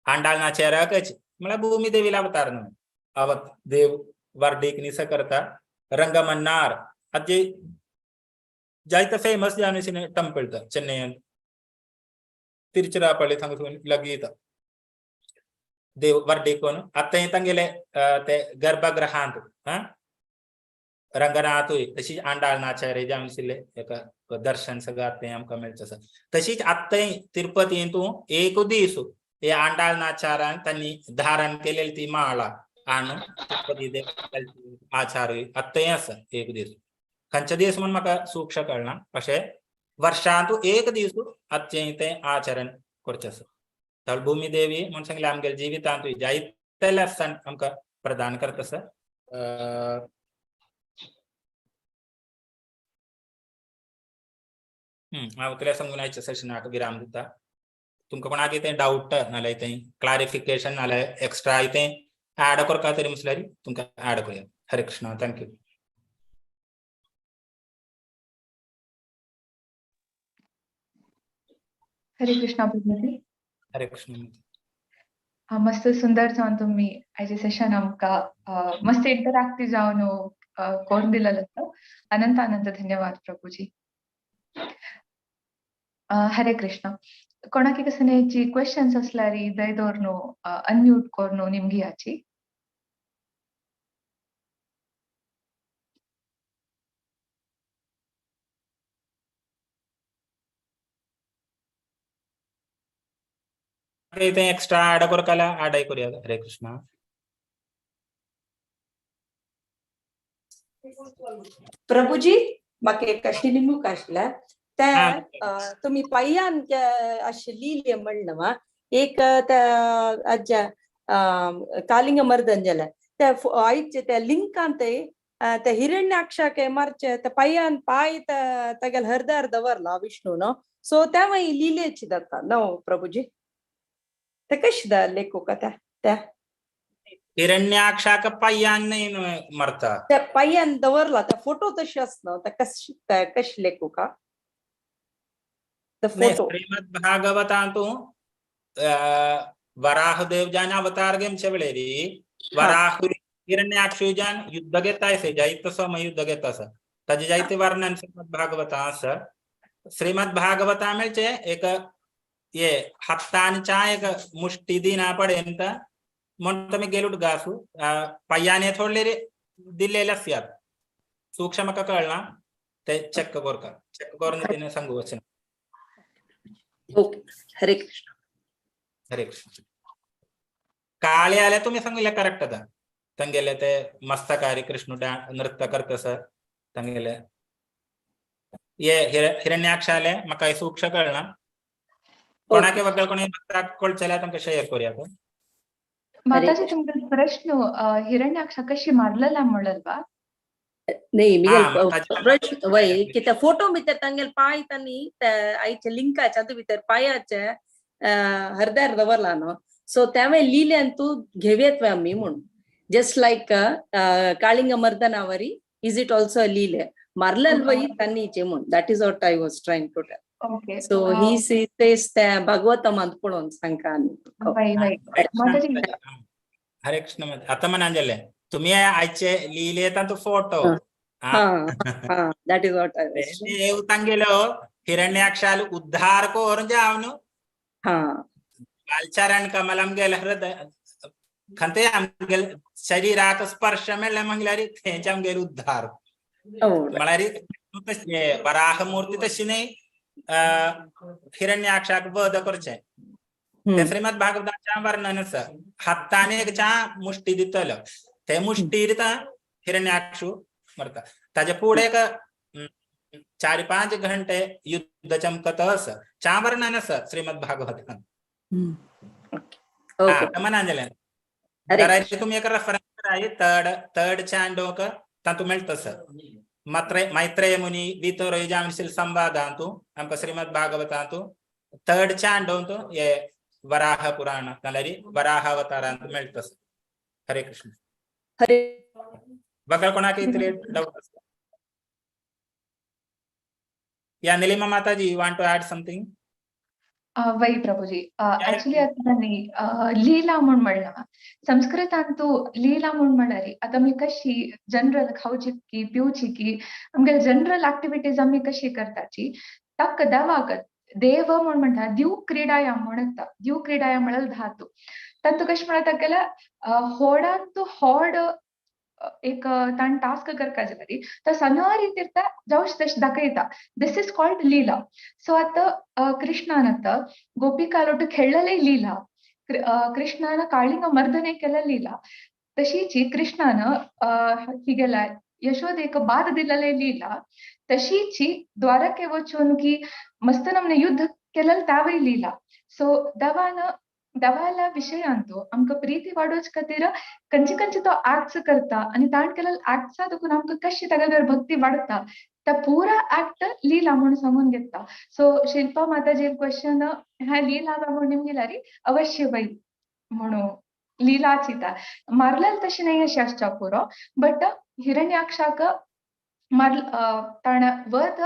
आंडाळ नाच्यारकच म्हळ्यार भूमी देवीला अवतार न्हय अवत देव वर्डीक निस करता. रंगमन्नार आजी जायते फेमस जावन टेम्पल चेन्नयन तिरुचिरापल्ली थांगा लागीं देव वर्डीक आतां तांगेले ते गर्भगृहांत रंगनाथूय तशीच आंडाळ नाचार्य जावन आशिल्ले एका दर्शन सगळं आतां आमकां मेळचें आसा. तशीच आतां तिरुपतींतू एक दीस हे आंडाळ नाचारान तांणी धारण केलेली ती माळा आणून तिरुपती देव आचारूय आतांय आसा एक दीस. खंयचे दीस म्हूण म्हाका सूक्ष्म कळना, अशें वर्षांतू एक दीस आतां तें आचरण करचें आसा. तर भूमी देवी म्हूण सांगलें आमगेल्या जिवितांतूय जायते लेसन आमकां प्रदान करता आसा. हांव तुला सांगून आयच्या सेशनाक विराम दिता. तुमकां कोणाक कितें डावट नाल्यार तें क्लारिफिकेशन नाल्यार एक्स्ट्रा कितें ऍड करता तरी म्हसल्यार तुमकां ऍड करुया. Hare Krishna, thank you. Hare Krishna Prabhuji. Hare Krishna. मस्त सुंदर जावन तुम्ही आयचे सेशन आमकां मस्त इंटरॅक्टिव्ह जावन करून दिलेलो आसा. अनंत अनंत धन्यवाद प्रभुजी. हरे कृष्ण. कोणाकी कसनेची क्वेश्चन्स असल्यार दय दवरून अनम्यूट करून निमगी याची. इथे एक्स्ट्रा ऍड करकाला ऍड करूया. हरे कृष्णा. प्रभुजी म्हाका एक अशी निमूक आशिल्लें ते तुमी पाय्यान अशें लिले म्हणलें वा एक त्या आज्या कालिंग मर्दन जालें ते आयचे त्या लिंकान ते त्या हिरण्याक्षाक मारचे त्या पाय्यान पाय तागेले हरदार दवरला विष्णू न्हू, सो त्या मागीर लिलेची जाता न्हू प्रभुजी. ते कशें लेखूक त्या त्या हिरण्याक्षाक पाय्यान न्हय मरता त्या पाय्यान दवरला त्या फोटो तशें आसना त्या कशें लेखूका. The नाही, फोटो. श्रीमद भागवतांतु वराहदेव जान अवतार घेमचे वेळेरी वराह हिरण्याक्षु जान युद्ध घेता आसे, जायत समय युद्ध घेता आसा, ताजे जायते वर्णन श्रीमद भागवता आसा. श्रीमद भागवता मेळचे एक ये हत्तानच्या एक मुष्टी दिना पर्यंत म्हणून तुम्ही गेलूट गासू पायाने थोडले दिलेले आसयात. सूक्ष्म म्हाका कळना, ते चेक करका, चेक करून तिने सांगू वचन. ओके, हरे कृष्ण. हरे कृष्ण. काळे आले तुम्ही सांगितले करेक्ट. आता तांगेले ते मस्तकारी कृष्ण नृत्य करतस तांगेले ये हिरण्याक्ष आले म्हाका सूक्ष्म कळना. कोणाके वगळ कोणी कळचेले तांकां शेअर करूया. माताजी, तुमचा प्रश्न हिरण्याक्ष कशी मारलेला म्हणलवा? नाही, हा, मिगेल ताजे- प्रश्न वय की त्या फोटो भितर तांगेल पाय तांणी त्या आईच्या लिंकाच्या भितर पायाचे हरद्यार दवरला न्हू, सो त्यावेळी लिल्यान तू घेवयेत आमी म्हणून, जस्ट लायक काळिंग मर्दनावरी is it also लिले मारलेल वय तांणीचे म्हणून, that is what I was trying to tell. So he says त्या भागवतमांत पळोवन सांगता आनी वय वय माताजी. हरे कृष्ण. आता म्हणान जालें तुम्ही आयचे लिहिले तांचो फोटो. हा हा, that is what I was. देव तांगेलो हिरण्याक्षाल उद्धार करून जावन बालचारण कमल आमगेले हृदय खंते आमगेले शरीराक स्पर्श मेळ्ळे म्हणल्यार थेंच आमगेले उद्धार. म्हळ्यार तशें वराह मूर्ती तशी न्ही, हिरण्याक्षाक वध करचें ते श्रीमद भागवताच्या वर्णन आसा. हातान एक च्या मुष्टी दितलो, ते मुष्टीर हिरण्याक्षु मरता. ताजे फुडें एक 4-5 घंटे युद्ध चमकत आसा, च्या वर्णन आसा श्रीमद भागवतान. मनान जालें. हरे तुमी एक रेफरन्स कराय, थर्ड चांडोक तातूंत मेळटा सर. मैत्रेय मुनी वितोरय जावनशील संवादांतु आमकां श्रीमद भागवतांतु थर्ड चांडोंतु हे वराह पुराण नाल्यार वराह अवतारांत मेळटा सर. हरे कृष्ण. हरे. बघा कोणाक इतले डाऊट आसा. या निलिमा माताजी, you want to add something? वय प्रभुजी, ऍक्च्युली आता न्ही लीला म्हूण म्हणला संस्कृतांतु लीला म्हूण म्हळ्यार आतां आमी कशी जनरल खावची की पिवची की आमगे जनरल ऍक्टिविटीज आमी कशी करताची, ताका देवाक देव म्हूण म्हणटा दिव क्रीडाया म्हणता. दिव क्रीडाया म्हळ्यार धातू. तातूंत कशें म्हणटा गेल्यार होडांतु होड एक ताण टास्क करका जाल्यार तो सण रितीर जावं तशें दाखयता. This is called Leela. So आतां कृष्णान आतां गोपिका लोटू खेळलेले लीला, कृष्णान काळिंग मर्दने केले लीला, तशीच कृष्णान हिगेला यशोदेक बाद दिलेले लीला, तशीच द्वारके वचून की मस्त नमने युद्ध केलेलं तावय लीला. सो दवान दवाला विशयांतु आमकां प्रीती वाडोवचे खातीर खंयचे खंयचे तो ऍक्ट्स करता आनी ताण केलेले ऍक्ट्सा देखून आमकां कशी ताका भक्ती वाडता, त्या पुरा ऍक्ट लीला म्हणून सांगून घेता. सो शिल्पा माताजी क्वेश्चन ह्या लीला म्हणून गेल्यार अवश्य बाई म्हणून लीलाच येता. मारलेलं तशें न्हय अशें आसच्या पुरो, बट हिरण्याक्षाक मार ताण वध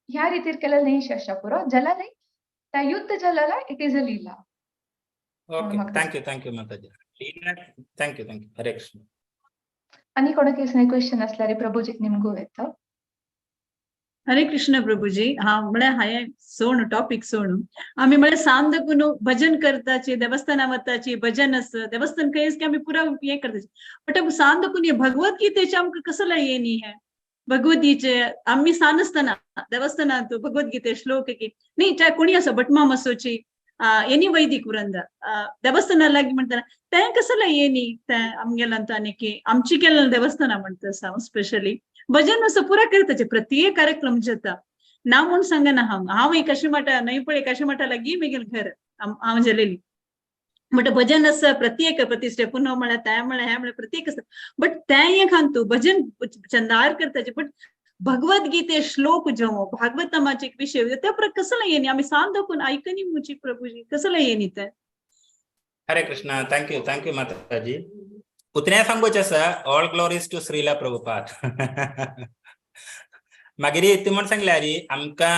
ह्या रितीर केलेलं न्हय अशें आसच्या पुरो, जाल्यार त्या युद्ध जालेला it is a Leela. Okay, thank you, thank you Mataji. Thank you, thank you. Hare Krishna. आनी कोणाक क्वेश्चन आसल्यार प्रभुजीक निमगू येता. हरे कृष्ण प्रभुजी. हा म्हळ्यार हांवें सोण टॉपीक सोडून आमी म्हळ्यार सांजकून भजन करताची, देवस्थाना वताची, भजन आसा देवस्थान खंयच की आमी पुरा हें करताची, बट सांजकून हे भगवद्गीतेचे आमकां कसला हे न्ही. हें भगवद्गीचे आमी सान आसतना देवस्थानांत भगवद्गीते श्लोक की न्ही, चाहे कोणी आसो भटमाम आसोची एनी वैदिक वृंद देवस्थाना लागीं म्हणटना तें कसला हे न्ही. तें आमगेल्यान आनी की आमची केल्लें देवस्थाना म्हणटा हांव स्पेशली भजन असं पुरा करताचे प्रत्येक कार्यक्रम जाता ना म्हूण सांगना. हांव हांव एक काशीमाठा न्हय पळय, काशीमाठा लागीं म्हगेलें घर हांव जालेली, बट भजन आसा प्रत्येक प्रतिष्ठे पुनव म्हळ्यार तें म्हळ्यार हें म्हळ्यार प्रत्येक आसा, बट तें एक हांतू भजन चंदार करताचे, बट भगवद्गीते श्लोक जेवो भागवतमाचे एक विषय त्या पर कसला येनी आमी सांग दाखोवन आयकनी मुची प्रभुजी कसला येनी तें. हरे Krishna. Thank you, thank you माताजी. उतने सांगूचे आसा, all glories to Srila Prabhupada. मागीर ती म्हण सांगल्यार आमकां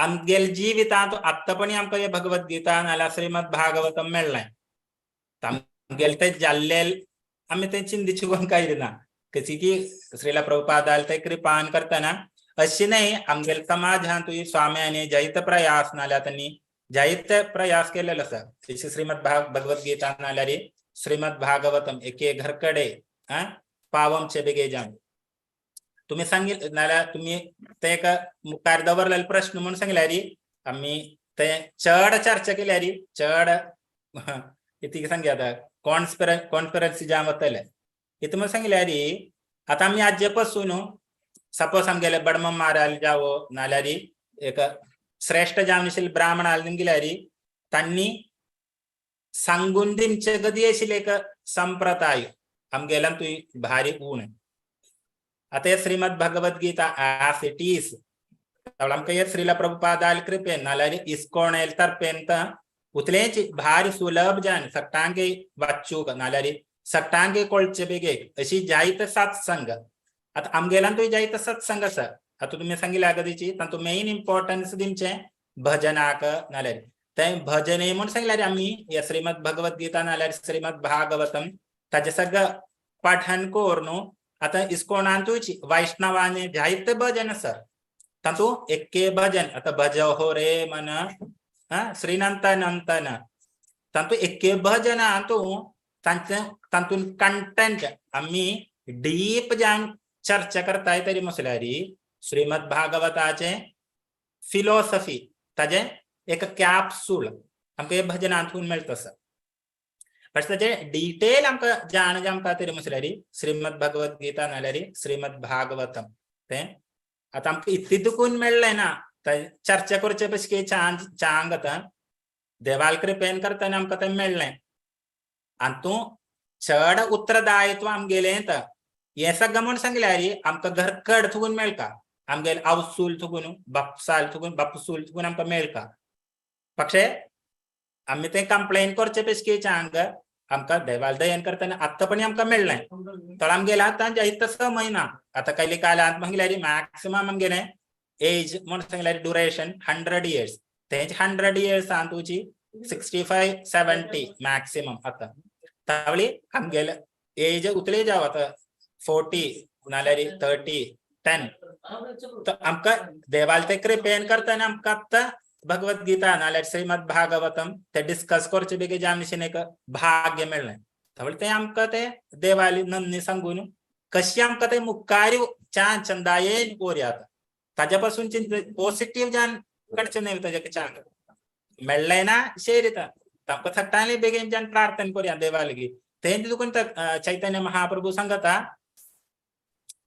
आमगेले जिवितांत आत्तापणी आमकां हे भगवद्गीता नाल्यार श्रीमद भागवतम मेळ्ळें. आमगेले ते जाल्ले आमी ते चिंतीची कोण काय ना कशी की श्रीला प्रभुपादाल ते कृपान करतना अशी न्हय आमगेले समाजांतूय स्वाम्यांनी जायते प्रयास नाल्यार तांणी जायते प्रयास केलेलो आसा. तशी श्रीमद भगवद्गीता नाल्यार श्रीमद भागवतम एके घरकडे पावमचे बेगे जावन तुम्ही सांगितलं नाल्यार तुम्ही ते एक मुखार दवरलेले प्रश्न म्हणून सांगल्यार आमी ते चड चर्चा केल्यार चड कितें सांगया आतां कॉन्स्पिरन्सी जाम वतले. इतू म्हणून सांगल्यार आतां आमी आजे पासून सपोज आमगेले बडम महाराज जावो नाल्यार एक श्रेष्ठ जावन आशिल्ले ब्राह्मण आले निमगिल्यार तांणी सांगून दिमचे गदी आशिल्ले एक संप्रदाय आमगेल्यान तुय भारी ऊण. आतां हे Shrimad Bhagavad Gita as it is आमकां हे श्रीला प्रभुपादाल कृपेन नाल्यार इस्कोन तर्पेन उतलेच भारी सुलभ जावन सगटांगे वाचूक नाल्यार सगटांगे कळचे बेगीन अशी जायते सत्संग. आतां आमगेल्यान तुय जायते सत्संग आसा. आतां तुमी सांगिल्ल्या गतीची तातूंत मेन इम्पॉर्टन्स दिवचें भजनाक नाल्यार तें भजने म्हूण सांगल्यार आमी हे श्रीमद भगवद्गीता नाल्यार श्रीमद भागवतम ताजें सगळें पाठन करून न्हू आतां इस्कोनांतूय वैष्णवांनी जायते भजन आसा तातूंत एक्के भजन आतां भज हो रे मन श्रीनंतनंतन तातूंत एक्के भजनांतू तांचे तातूंत कंटेंट आमी डीप जावन चर्चा करताय तरी म्हटल्यार श्रीमद भागवताचे फिलॉसफी ताजें एक कॅप्सूल आमकां हे भजनांतून मेळटा आसा. बट ताजे डिटेल आमकां जाण आमकां तरी म्हटल्यार श्रीमद भगवद्गीता नाल्यार श्रीमद भागवतम तें आतां आमकां इतलें दुखून मेळ्ळें ना चर्चा करचे पशी चांग चांग आतां देवाल कृपेन करतना आमकां तें मेळ्ळें. आनी तूं चड उत्तरदायित्व आमगेलें हें सगळें म्हूण सांगल्यार आमकां घरकड थुकून मेळटा आमगेले आवसूल थुकून बापसाल थुकून बापसूल थुकून आमकां मेळटा. पक्षे आमी तें कंप्लेन करचे पेशके चांग आमकां देवाल दयन करतना आत्तां पण आमकां मेळ्ळें. तर आमगेलें आतां जायतो समय ना आतां कायले कालांत म्हणल्यार मॅक्सिमम आमगेलें एज म्हूण सांगल्यार ड्युरेशन 100 इयर्स तेंच 100 इयर्सान तुजी 65 70 मॅक्सिमम. आतां तावळी आमगेले एज उतले जावं आतां 40 नाल्यार 30 10 आमकां देवाल ते कृपेन करतना आमकां आतां भगवद्गीता नाल्यार श्रीमद भागवतम ते डिस्कस करचे बेगीन जावन एक भाग्य मेळ्ळें. तावळी तें आमकां तें देवाली नन्नी सांगून कशी आमकां तें मुखार चान चंदायेन कोरया ताज्या पासून पॉजिटीव जान कडचें न्हय ताज्या चांग मेळ्ळें ना शेर येता तांकां सगळ्यांनी बेगीन जान प्रार्थना करुया देवा लागीं. तें तुका चैतन्य महाप्रभू सांगता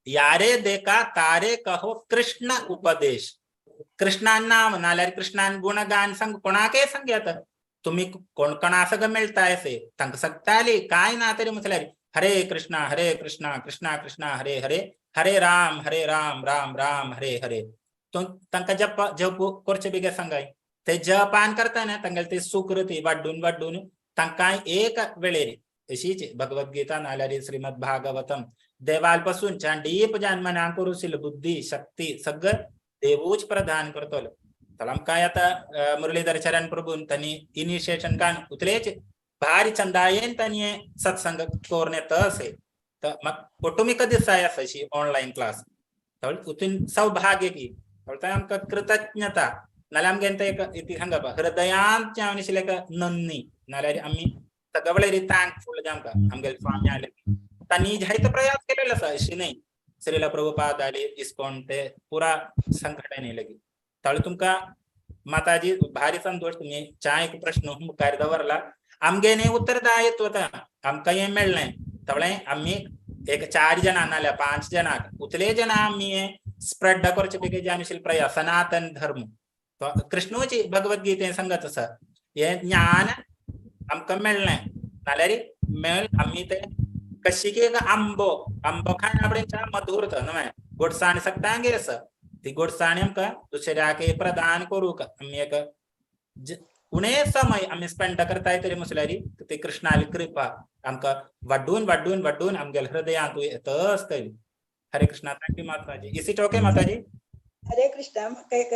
यारे देखा तारे कहो कृष्ण उपदेश. कृष्णान नाम नाल्यार कृष्णान गुणगान सांग कोणाकय सांगयात तुमी कोण कोणा सगळं मेळटा असे तांकां सगळ्यांनी काय ना तरी म्हटल्यार हरे कृष्णा हरे कृष्णा कृष्णा कृष्णा हरे हरे हरे राम हरे राम राम राम हरे हरे. तांकां जप जप करचे बेगीन सांगाय ते जपान करतना तांगेले ते सुकृती वाड्डून वाड्डून तांकां एक वेळेर अशीच भगवद्गीता नाल्यार श्रीमद भागवतम देवाल पासून डीप जान मनाक करूं बुद्धी शक्ती सगळं देवूच प्रदान करतलो. तर आमकां आतां मुरलीधर चरण प्रभून तांणी इनिशिएशन कान उतलेच भारी चंदायेन तांणी सत्संग करून येता असे तर म्हाका ऑटोमिक दिसाय आसा अशी ऑनलायन क्लास उतून सौभाग्य की तें आमकां कृतज्ञता नाल्यार आमगे तें एक इतलें सांगप हृदयांत आशिल्लें एक नन्नी नाल्यार आमी सगळे थँकफूल आमकां आमगेले स्वामी आले तांणी जायतो प्रयास केलेलो आसा अशी न्हय श्रीला प्रभुपाद आले इस्कॉन ते पुरा संघटने लगी. तावळी तुमकां माताजी भारी संतोष तुमी च्या एक प्रश्न मुखार दवरला आमगे न्ही उत्तरदायित्व आमकां हें मेळ्ळें. तावळे आमी एक 4 जाणां नाल्यार 5 जाणांक उतले जाणां आमी हें स्प्रेड करचे बेगीन जावन आशिल्ले प्रयास सनातन धर्म कृष्णूची भगवद्गीते सांगत आसा हें ज्ञान आमकां मेळ्ळें नाल्यार मेळ आमी ते कशी की एक आंबो आंबो खाण आपणे मधुर तो न्हय गोडसाण सगळ्यांगेर आसा ती गोडसाण आमकां दुसऱ्याक प्रदान करूंक आमी एक उणे समय आमी स्पेंड करताय तरी म्हटल्यार ती कृष्णाली कृपा आमकां वाड्डून वाड्डून वाड्डून आमगेल्या हृदयांत येत आसतली. हरे Krishna. Thank you Mataji. Is it okay Mataji? हरे कृष्ण. म्हाका एक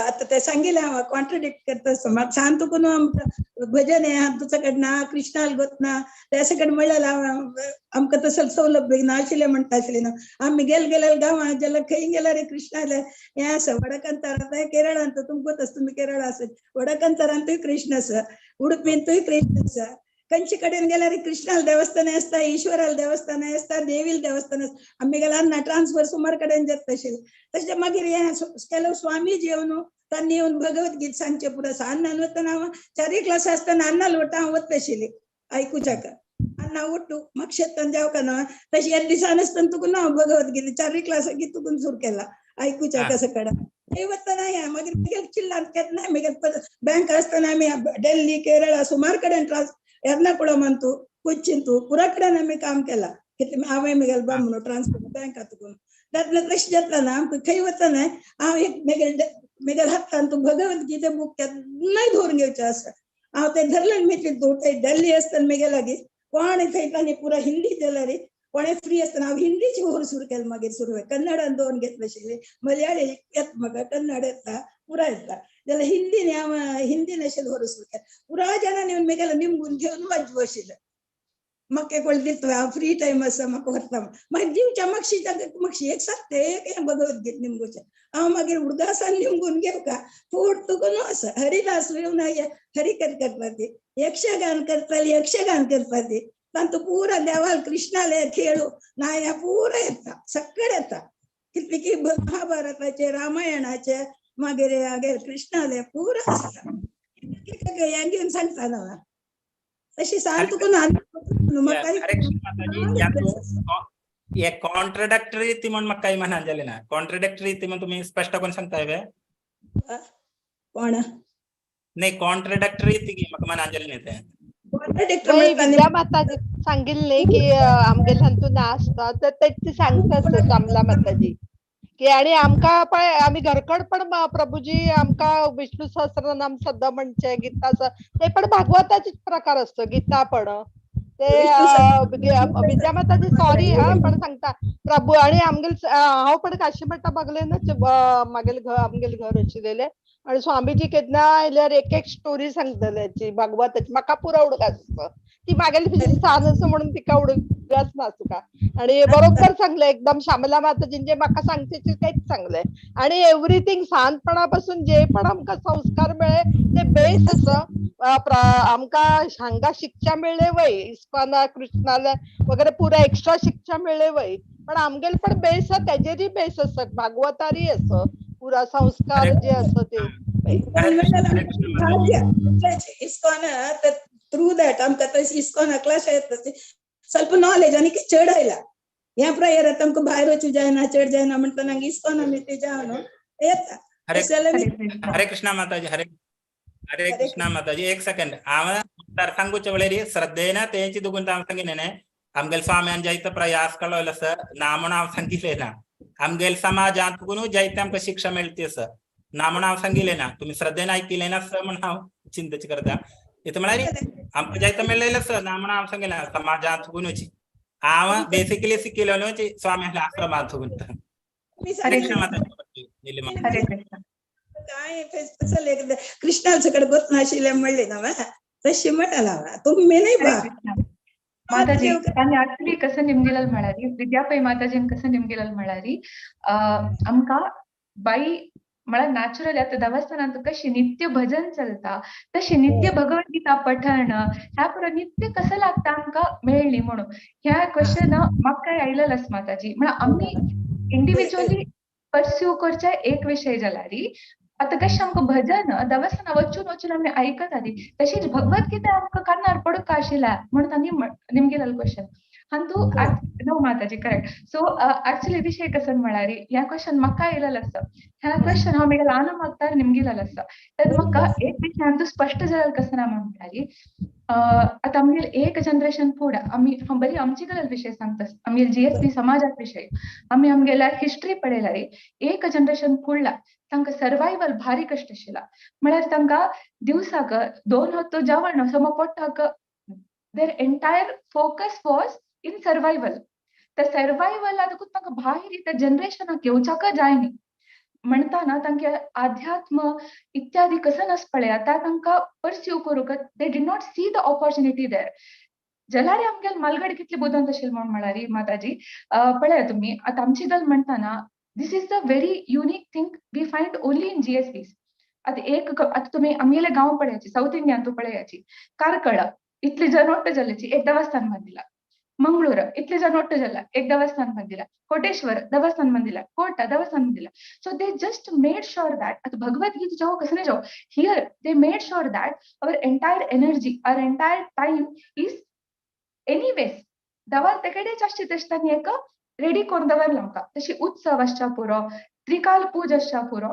आतां ते सांगिलें हांव कॉन्ट्रडिक्ट करता आसता. म्हाका सांग तुका न्हू आमकां भजन हें तुजो कडेन ना, कृष्णाल गोत ना, त्या कडेन म्हणलें हांव आमकां तसो सौलभ्य ना आशिल्लें म्हणटा आशिल्लें न्हू. आमी गेले गेले गांवां जाल्यार खंय गेल्यार रे कृष्णाले हें आसा. वडकंतारांत केरळांत तुमकां गोत आसा, तुमी केरळ आसा, वडकंतारांतूय कृष्ण आसा, उडपींतूय कृष्ण आसा, खंयचे कडेन गेल्यार कृष्णाल देवस्थान आसता, ईश्वराल देवस्थान आसता, देवील देवस्थान आसता. आमी गेल्यार ना ट्रान्सफर सुमार कडेन जाता आशिल्लें. तशें मागीर हें ಕೆಲವು ಸ್ವಾಮೀಜಿ ಅವನು ತನ್ನ येवन भगवद्गीत सांगचे पुरो सान वतना हांव चारय क्लास आसतना अन्नाल वता हांव वता आशिल्ली आयकुच्याक. अन्ना उठू म्हाका जावका ना तशें एक दिसान आसतना तुका ना भगवद्गीता चारय क्लासाक तुकून सुरू केला आयकुच्याक सकाळ थंय वतना हें मागीर मागीर चिल्लांत केन्नाय मागीर बँक आसतना आमी दिल्ली केरळा सुमार कडेन ट्रान्स एर्नाकुळम अंतू कोच्चिंतू पुरा कडेन आमी काम केला. कितें हांवें मागीर बा म्हणून ट्रान्सफर बँकात तुकून त्यातलं तशें जातलें ना आमकां खंय वतना हांव एक मेगेल मेगेल हातान तूं भगवद्गीता बूक केन्नाय दवरून घेवचें आसा. हांव तें धरलें मितीन तूं थंय दिल्ली आसतना मेगे लागीं कोण थंय तांणी पुरा हिंदी जाल्यार कोणें फ्री आसतना हांव हिंदीची व्हर सुरू केलें. मागीर सुरवेक कन्नडान दवरून घेतलें आशिल्लें, मलयाळी येता म्हाका, कन्नड येता, पुरा येता, जाल्यार हिंदीन हांव हिंदीन अशें व्हर सुरू केलें. पुरा जाणांनी येवन मेगेलें निमगून घेवन वाचूं आशिल्लें. म्हाका कोण दिता हांव फ्री टायम आसा म्हाका व्हरता. मागीर दिवच्या मागशी मागशी एक सांगता एक हें भगवद्गीत निमगुचें हांव मागीर उडगासान निमगून घेवका फोट तुका न्हू आसा. हरिदास येवन हरिकर करपा ती यक्षगान करताली, यक्षगान करपा ती तांतू पुरा देवाल कृष्णाले खेळू नाया पुरा येता, सगळें येता. कितले की महाभारताचे रामायणाचे मागीर मागीर कृष्णाले पुरा आसता. हें घेवन सांगता न्हू तशी सांग तुका कॉन्ट्रडक्टरी ती म्हण म्हाका मनान जालें ना. कॉन्ट्रडक्टरी ती म्हण तुमी स्पश्ट कोण सांगताय वे? कोण नाही कॉन्ट्रडक्टरी ती म्हाका मनान जालें न्ही तें. विद्या माताजी सांगिल्लें की आमगेले हातूंत ना आसता तर ते सांगता आसता कमला माताजी की. आणि आमकां पळय आमी घरकड पण प्रभूजी आमकां विष्णू सहस्रनाम सद्दां म्हणचे गीता ते पण भागवताचेच प्रकार असतो गीता पण ते विद्या माताजी सॉरी हा पण सांगता प्रभू. आणि आमगेल हांव पण काशी मठा बगलेनच मागेल घर आमगेल घर आशिल्लें आणि स्वामीजी केन्ना आयल्यार एक एक स्टोरी सांगतले भागवताची. म्हाका पुरो उडगास आसता ती मागेली सान आसा म्हणून तिका उडगास ना तुका. आणि बरोबर सांगले एकदम श्यामला माताजीन जे म्हाका सांगचे तेच सांगले. आणि एव्हरीथिंग सानपणापासून जे पण आमकां संस्कार मेळ्ळे ते बेस आसा. आमकां हांगा शिक्षा मेळ्ळे वय इस्कॉना कृष्णाले वगैरे पुरा एक्स्ट्रा शिक्षा मेळ्ळे वय, पण आमगेले पण बेस आसा तेजेरय बेस आसा, भागवतारय आसा पुरा संस्कार जे आसा ते. इस्कॉन थ्रू that आमकां तशें इस्कॉन क्लास येता ಸ್ವಲ್ಪ ನಾಲೆಜ್ आनी चड आयला. ह्या प्रेयर आतां आमकां भायर वचूं जायना चड जायना म्हणटना इस्कॉन आमी ते जावन येता. हरे कृष्णा माताजी. हरे हरे कृष्णा माताजी. एक सेकंड हांव सांगूचे वेळेर श्रद्धेन तेंची दुगून हांव सांगिल्लें आमगेले स्वाम्यान जायतो प्रयास कळवलो सर ना म्हणून हांव सांगिल्लें ना. आमगेले समाजांत तुकून जायते आमकां शिक्षा मेळटी सर ना म्हणून हांव सांगिल्लें ना. तुमी श्रद्धेन आयकिलें ना सर म्हणून हांव चिंतच करता. इथं म्हळ्यार आमकां जायते मेळ्ळेलें सर ना म्हणून हांव सांगिल्लें समाजांत तुकूनच हांव बेसिकली शिकिल्लो न्हू स्वाम्याच्या आश्रमांत तुकून. हरे कृष्ण माताजी. हरे कृष्ण. काय कृष्णाल सकड गोत नाशिल्लें म्हणलें ना तशें म्हणलें हांव तुमी न्ही बा. माताजी तांणी ऍक्च्युली कसं निमगेलें म्हळ्यार विद्यापै माताजीन कसं निमगेलें म्हळ्यार आमकां बाई म्हळ्यार नॅचरल आतां देवस्थानांत कशी नित्य भजन चलता तशी नित्य भगवद्गीता पठण ह्या पुरो नित्य कसं लागता आमकां मेळ्ळी म्हणून ह्या क्वेश्चन म्हाका आयलेलें आसा माताजी. म्हळ्यार आमी इंडिविज्युअली परस्यू करचे एक विशय जाल्यार आतां कशें आमकां भजन देवस्थाना वचून वचून आमी आयकताली तशीच भगवद्गीता आमकां कानार पडूंक आशिल्ल्या म्हणून तांणी निमगेलें क्वेश्चन. अंतू नो माताजी करेक्ट. सो ऍक्च्युली विशय कसं म्हळ्यार ह्या क्वेश्चन म्हाका आयलेलें आसा. ह्या क्वेश्चन हांव म्हगे ल्हान मागतार निमगेलेलें आसा. तेन्ना म्हाका एक विशय अंतू स्पश्ट जालें कसं ना म्हळ्यार आतां आमगेले एक जनरेशन फुडें आमी हांव बरी आमची गजाल विशय सांगता आमगेले जीएसबी समाजात विशय आमी आमगेल्या हिस्ट्री पळयल्यार एक जनरेशन फुडला तांकां सर्वायवल भारी कश्ट आशिल्ला. म्हळ्यार तांकां दिवसाक दोन वक्त जेवण सम पोटाक their entire focus was in survival. त्या सर्वायवल तांकां भायर त्या जनरेशनाक येवच्याक जाय न्ही. म्हणताना तांके आध्यात्म इत्यादी कसं नस पळया ता तांकां परस्यू करूंक they did not see the opportunity there. जाल्यार आमगेले मालगड कितले बुदवंत आशिल्ले म्हूण म्हळ्यार माताजी पळया तुमी आतां आमची girl म्हणटाना this is the very unique thing we find only in GSBs. आतां एक आतां तुमी आमगेले गांव पळयाची, सावथ इंडियान तूं पळयाची, कार्कळ इतले जण ಒಟ್ಟು जाल्याची एक देवस्थान बांदिला, मंगळूर इतले जण ಒಟ್ಟು जाला एक देवस्थान बांदिला, कोटेश्वर देवस्थान बांदिला, कोटा देवस्थान बांदिला. So they just made sure that आतां भगवद्गीता जावं कसं नाही जावं, here they made sure that our entire energy, our entire time is anyways दवर तेकडेच आसचे तशें तांणी एक रेडी करून दवरला आमकां. तशी उत्सव आसच्या पुरो, त्रिकाल पूज आसच्या पुरो,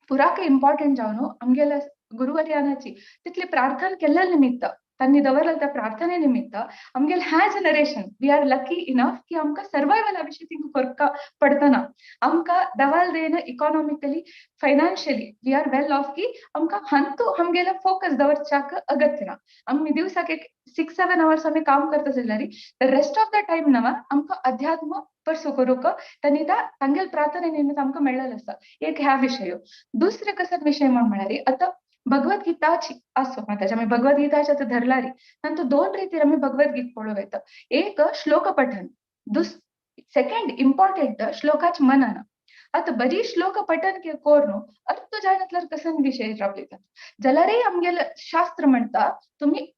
पुराक इम्पॉर्टंट जावन न्हू आमगेल्या गुरुवर्यानाची तितली प्रार्थना केल्ले निमित्त तांणी दवरलें त्या प्रार्थने निमित्त आमगेले ह्या generation we are lucky enough की आमकां सर्वायवला विशीं थिंक करका पडतना. आमकां दवाल देन economically, financially we are well off की आमकां हांतू आमगेले फोकस दवरच्याक अगत्य ना. आमी दिवसाक एक 6-7 आवर्स आमी काम करता जाल्यार the rest of the time नवा आमकां अध्यात्म परसू करूंक तांणी तांगेले प्रार्थने निमित्त आमकां मेळ्ळेलें आसा. एक ह्या विशय. दुसरें कसो विशय म्हण म्हळ्यार आतां भगवद्गीताची आसो माताजी, आमी भगवद्गीताची आतां धरला री, तांतू दोन रितीर आमी भगवद्गीता पळोवं येता. एक श्लोक पठन, सेकंड इम्पॉर्टंट श्लोकाच मनन. आतां बरी श्लोक पठन करून अर्थ जायनातल्यार कसन विशय रावता जाल्यारय आमगेलें शास्त्र म्हणटा तुमी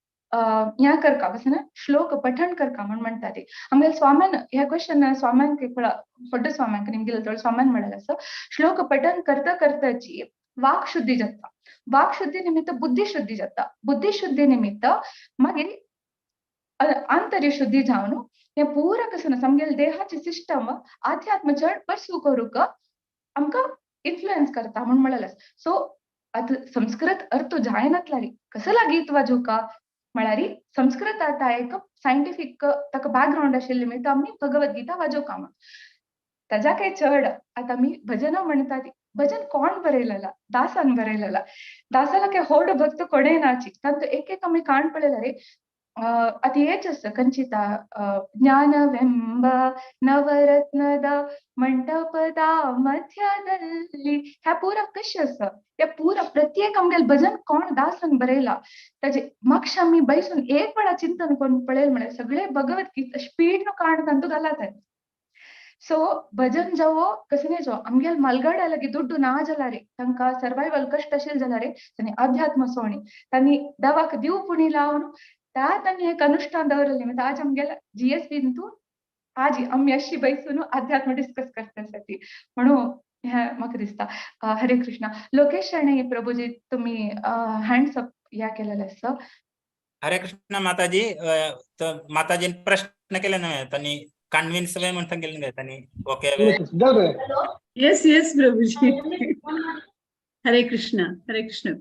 ह्या करका वचना श्लोक पठण करका म्हण म्हणटा ती. आमगेले स्वाम्यान ह्या क्वेश्चन स्वाम्यांक व्हड्ड स्वाम्यांक निमगेले स्वाम्यान म्हणलें आसा, श्लोक पठण करता करताची वाक शुद्धी जाता, वाक शुद्धी निमित्त बुद्धी शुद्धी जाता, बुद्धी शुद्धी निमित्त मागीर आंतर्य शुद्धी जावन हें पुरा कसं ना आमगेले देहाची सिस्टम आध्यात्म चड परसू करूंक आमकां इन्फ्लुएन्स करता म्हूण म्हणलें. सो आतां संस्कृत अर्थ जायनातल्यार कसला गीत वाजोवका म्हळ्यार संस्कृत आतां एक सायंटिफीक ताका बॅकग्रावंड आशिल्ले निमित्त आमी भगवद्गीता वाजोवका म्हण. ताज्या काय चड आतां आमी भजनां म्हणटा ती भजन कोण बरयलेला, दासान बरयलेला. दासाला काय होड भक्त कोणें नाची तांतू एक एक आमी काण पळयल्यार रे आतां हेच आसा कंचिता ज्ञानವೆಂಬ ನವರತ್ನದ ಮಂಟಪದ ಮಧ್ಯದಲ್ಲಿ ह्या पुरा कशें आसा, ह्या पुरा प्रत्येक आमगेले भजन कोण दासान बरयला ताजे मातशें आमी बैसून एक वेळा चिंतन करून पळयलें म्हळ्यार सगळे भगवद्गीता स्पीड काण तांतू घाला ताणें. सो भजन जावो कसं नाही जावो आमगेले मालगाड्या लागीं दुड्डू ना जाल्यार तांकां सर्वायवल कश्ट आशिल्लें जाल्यार तांणी अध्यात्म सोणी तांणी देवाक दिव पुणी लावन त्या तांणी एक अनुष्ठान दवरलें. म्हणजे आज आमगेले जीएसबी तूं आज आमी अशी बैसून अध्यात्म डिस्कस करण्यासाठी म्हणून हें म्हाका दिसता. हरे कृष्णा. लोकेश शणै प्रभुजी तुमी हँड्स अप ह्या केलेलें आसा. हरे कृष्ण माताजी. माताजीन प्रश्न केले न्हय तांणी कन्विन्स वे म्हणून सांगितलं न्हय तांणी okay way. Yes yes Prabhuji. Hare Krishna, Hare Krishna.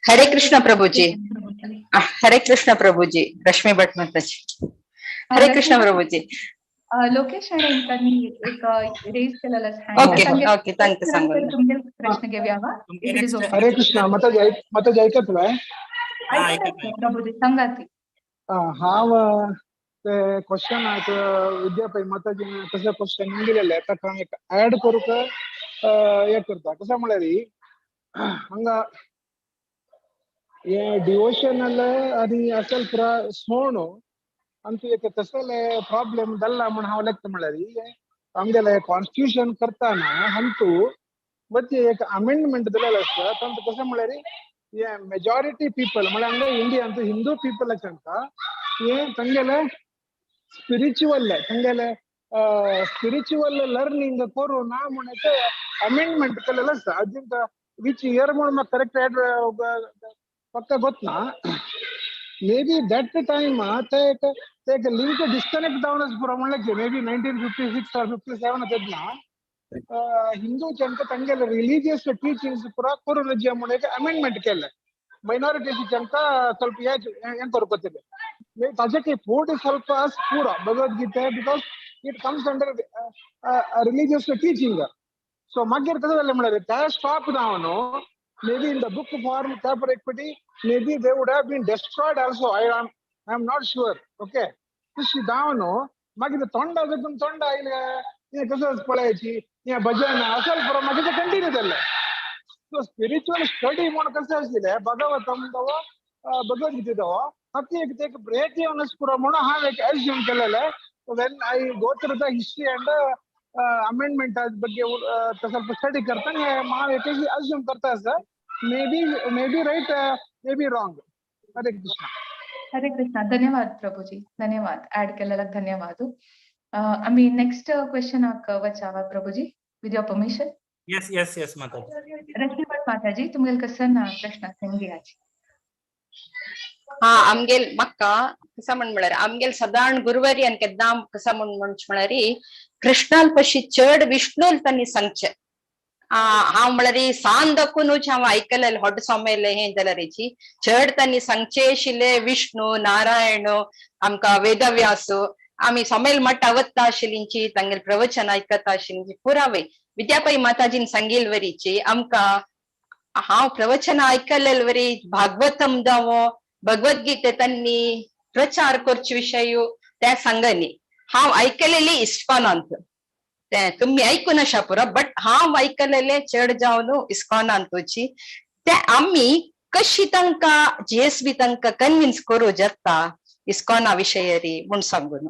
Hare Krishna Prabhuji. Hare Krishna Prabhuji. Rashmi Bhat Mataji. Hare Krishna Prabhuji. Lokesh Shenoi तांणी एक रेज केलेलो आसा. ओके ओके तांकां सांगून तुमगे प्रश्न घेवया वा. हरे कृष्ण माताजी. माताजी ऐकत काय प्रभुजी सांगा ती. हांव ते क्वेश्चन विद्या पै माताजी तसं क्वेश्चन दिलेले ताका एक ऍड करूंक हे करता. कसं म्हळ्यार हांगा हे डिवोशनल आनी असल पुरा सोण आमचे एक तसले प्रॉब्लेम जाल्ला म्हण हांव लेखता. म्हळ्यार आमगेले कॉन्स्टिट्यूशन करताना हांतू मदीं एक अमेंडमेंट दिलेलो आसता. तांतू कशें म्हळ्यार हे मेजॉरिटी पीपल म्हळ्यार हांगा इंडियांत हिंदू पीपल तांकां हे तांगेले स्पिरिच्युअल तांगेले स्पिरिच्युअल लर्निंग करूं ना म्हण अमेंडमेंट केलेलो आसता. अजून which year म्हण म्हाका करेक्ट पक्का गोतना. मे बी that time ते एक लिंक डिस्कनेक्ट जावन पुरो म्हणलें. मे बी 1956 or 57 तेन्ना हिंदू तांगेले रिलीजियस टीचिंग्स पुरा करून म्हण एक अमेंडमेंट केलें. ಮೈನಾರಿಟೀಸ್ ಅಂತ ಸ್ವಲ್ಪ ಏನ್ ಕೊರ್ಕೋತಿದೆ ताजे ಫೋರ್ಟಿ ಸ್ವಲ್ಪ ಪೂರ Bhagavad Gita because it comes under religious teaching. So मागीर कसं जालें म्हळ्यार त्या स्टॉप जावन maybe in the book form paper equity maybe they would have been destroyed also. I am not sure. Okay तशी जावन मागीर तोंडा तोंडा आयले हे कसं पळयाची हे भजन असल पुरो मागीर ते कंटिन्यू जाल्लें. सो स्पिरिच्युअल स्टडी म्हूण कशें आशिल्लें, भागवतम जावं भगवद्गीते जावं, हाती एक एक ब्रेक येवन पुरो म्हणून हांव एक एज्यूम केलेलें. When I go through the history and amendment ಬಗ್ಗೆ ಸ್ವಲ್ಪ ಸ್ಟಡಿ करताना हांव एक अज्यूम करता आसा. May be right, may be wrong. Hare Krishna. Hare Krishna. धन्यवाद प्रभुजी, धन्यवाद ऍड केलेला धन्यवाद. आम्ही next क्वेश्चनाक वचावा Prabhuji, with your permission. Yes, Mataji. Rashmi Bhat Mataji, तुमगेल कसन प्रश्न सांगियाची. हा, आमगेल मक्का कसा म्हण म्हळ्यार आमगेल सदाण गुरुवारी आनी केन्ना कसा म्हण म्हणचे म्हळ्यार कृष्णाल पशी चड विष्णूल तांणी सांगचे. हांव म्हळ्यार सान दाखोवनूच हांव आयकलें हॉट सोमेले हें जाल्यारीची चड तांणी सांगचे आशिल्ले विष्णू नारायण आमकां वेदव्यास. आमी सोमेल मठा वता आशिल्लींची तांगेले प्रवचन आयकता आशिल्लींची पुरावे विद्यापाई माताजीन सांगिल वरीची आमकां हांव प्रवचन आयकलेल वरी भागवतम जावं भगवद्गीते तांणी प्रचार करचे विशय त्या सांगनी हांव आयकलेली इस्कॉनांत ते तुमी आयकून आशा पुरो, बट हांव आयकलेले चड जावन इस्कॉनांतूची ते आमी कशी तांकां जीएसबी तांकां कन्विन्स करूं जाता इस्कॉना विशयरी म्हूण सांगून.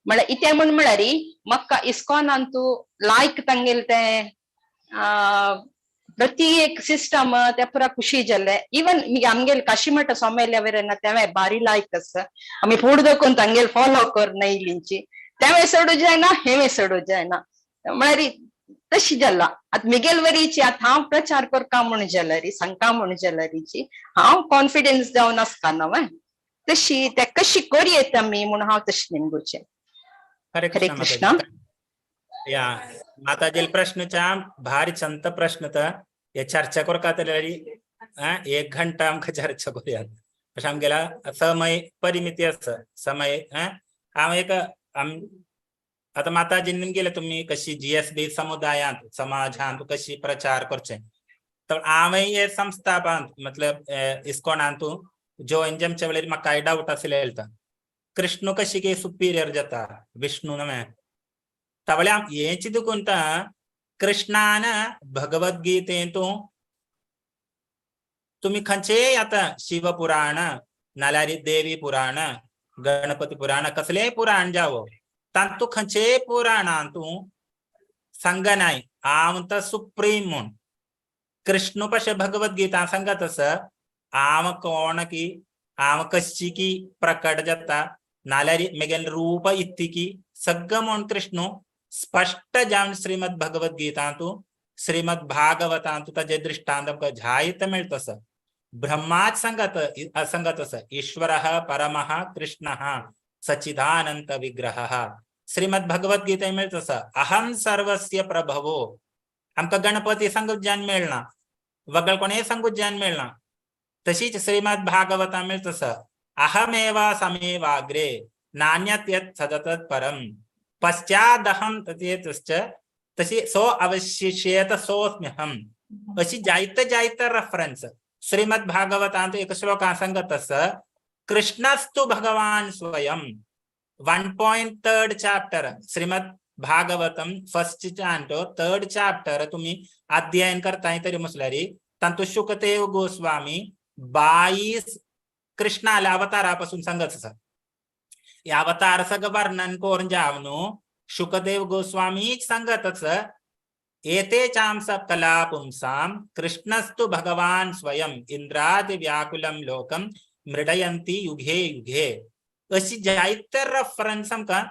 म्हळ्यार इतें म्हूण म्हळ्यार म्हाका इस्कॉनांतू लायक तांगेले तें प्रति एक सिस्टम ते पुरा खुशी जाल्ले. इवन आमगेले काशीमठ सोमेल्या वयर तेंवें बारी लायक आसा, आमी फुड दाखोवन तांगेले फॉलो करून येयलींची तेंवें सोडू जायना हेंवें सोडू जायना म्हळ्यार तशी जाला. आतां मिगेल वरीची आतां हांव प्रचार करता म्हूण जाल्यार सांगता म्हूण जाल्यारीची हांव कॉन्फिडन्स जावन आसता न्हय, तशी ते कशी करूं आमी म्हूण हांव तशी निमगुचें. हरे हरे कृष्ण कृष्ण. माताजी. या माताजी प्रश्नच्या भारी चंत प्रश्न तर हे चर्चा करता तरी एक घंटा आमकां चर्चा करूया, अशें आमगेला समय परिमिती आसा समय. हांव एक आतां माताजीन गेले तुमी कशी जीएसबी समुदायांत समाजांत कशी प्रचार करचे, तर हांवें हे संस्थापांत मतलब इस्कॉनांतू जॉईन जमच्या वेळेर म्हाका डावट आसले, कृष्ण कशी की सुपिरियर जाता विष्णू न्हय. तवळ्या हें चिंतून कृष्णान भगवद्गीतेंतू तुम्ही खंयचेय आतां शिवपुराण नाल्यार देवी पुराण गणपती पुराण कसलेय पुराण जावो तांतू खंयचेय पुराणांतू सांगनाय हांव तर सुप्रीम म्हूण. कृष्ण पशे भगवद्गीता सांगत आसा हांव कोण की हांव कशी की प्रकट जाता नाल्यार मेगेले रूप इत्ती की सगळं म्हूण कृष्ण स्पष्ट जावन श्रीमद भगवद्गीतांतू श्रीमद भागवतांतू ताजे दृष्टांत आमकां जायते मेळटा आसा. ब्रह्माच सांगत सांगत आसा ईश्वरः परमः कृष्णः सच्चिदानंद विग्रहः. श्रीमद भगवद्गीते मेळटा आसा अहं सर्वस्य प्रभवो. आमकां गणपती सांगूच ज्ञान मेळना, वगळ कोणेय सांगूच ज्ञान मेळना. तशीच श्रीमद भागवता मेळटा आसा अहमेव समेवाग्रे नान्यत् यत् सदतत् परम पश्चादहं तथेतश्च तशी सो अवशिष्येत सोऽस्म्यहम्. अशी जायते जायते रेफरन्स श्रीमद भागवतांत एक श्लोक सांगत आसा कृष्णस्तु भगवान स्वयं. 1.3 chapter Shrimad Bhagavatam first canto third chapter तुम्ही अध्ययन करताय तरी म्हटल्यार तांतू शुकदेव गोस्वामी 22 कृष्णाल्या अवतारापासून सांगत आसा. हे अवतार सगळं वर्णन करून जावन शुकदेव गोस्वामीच सांगत आसा एते चांस कला पुंसां कृष्णस्तु भगवान स्वयं इंद्रादि व्याकुलम लोकम मृडयंती युगे युगे. अशी जायते रेफरन्स आमकां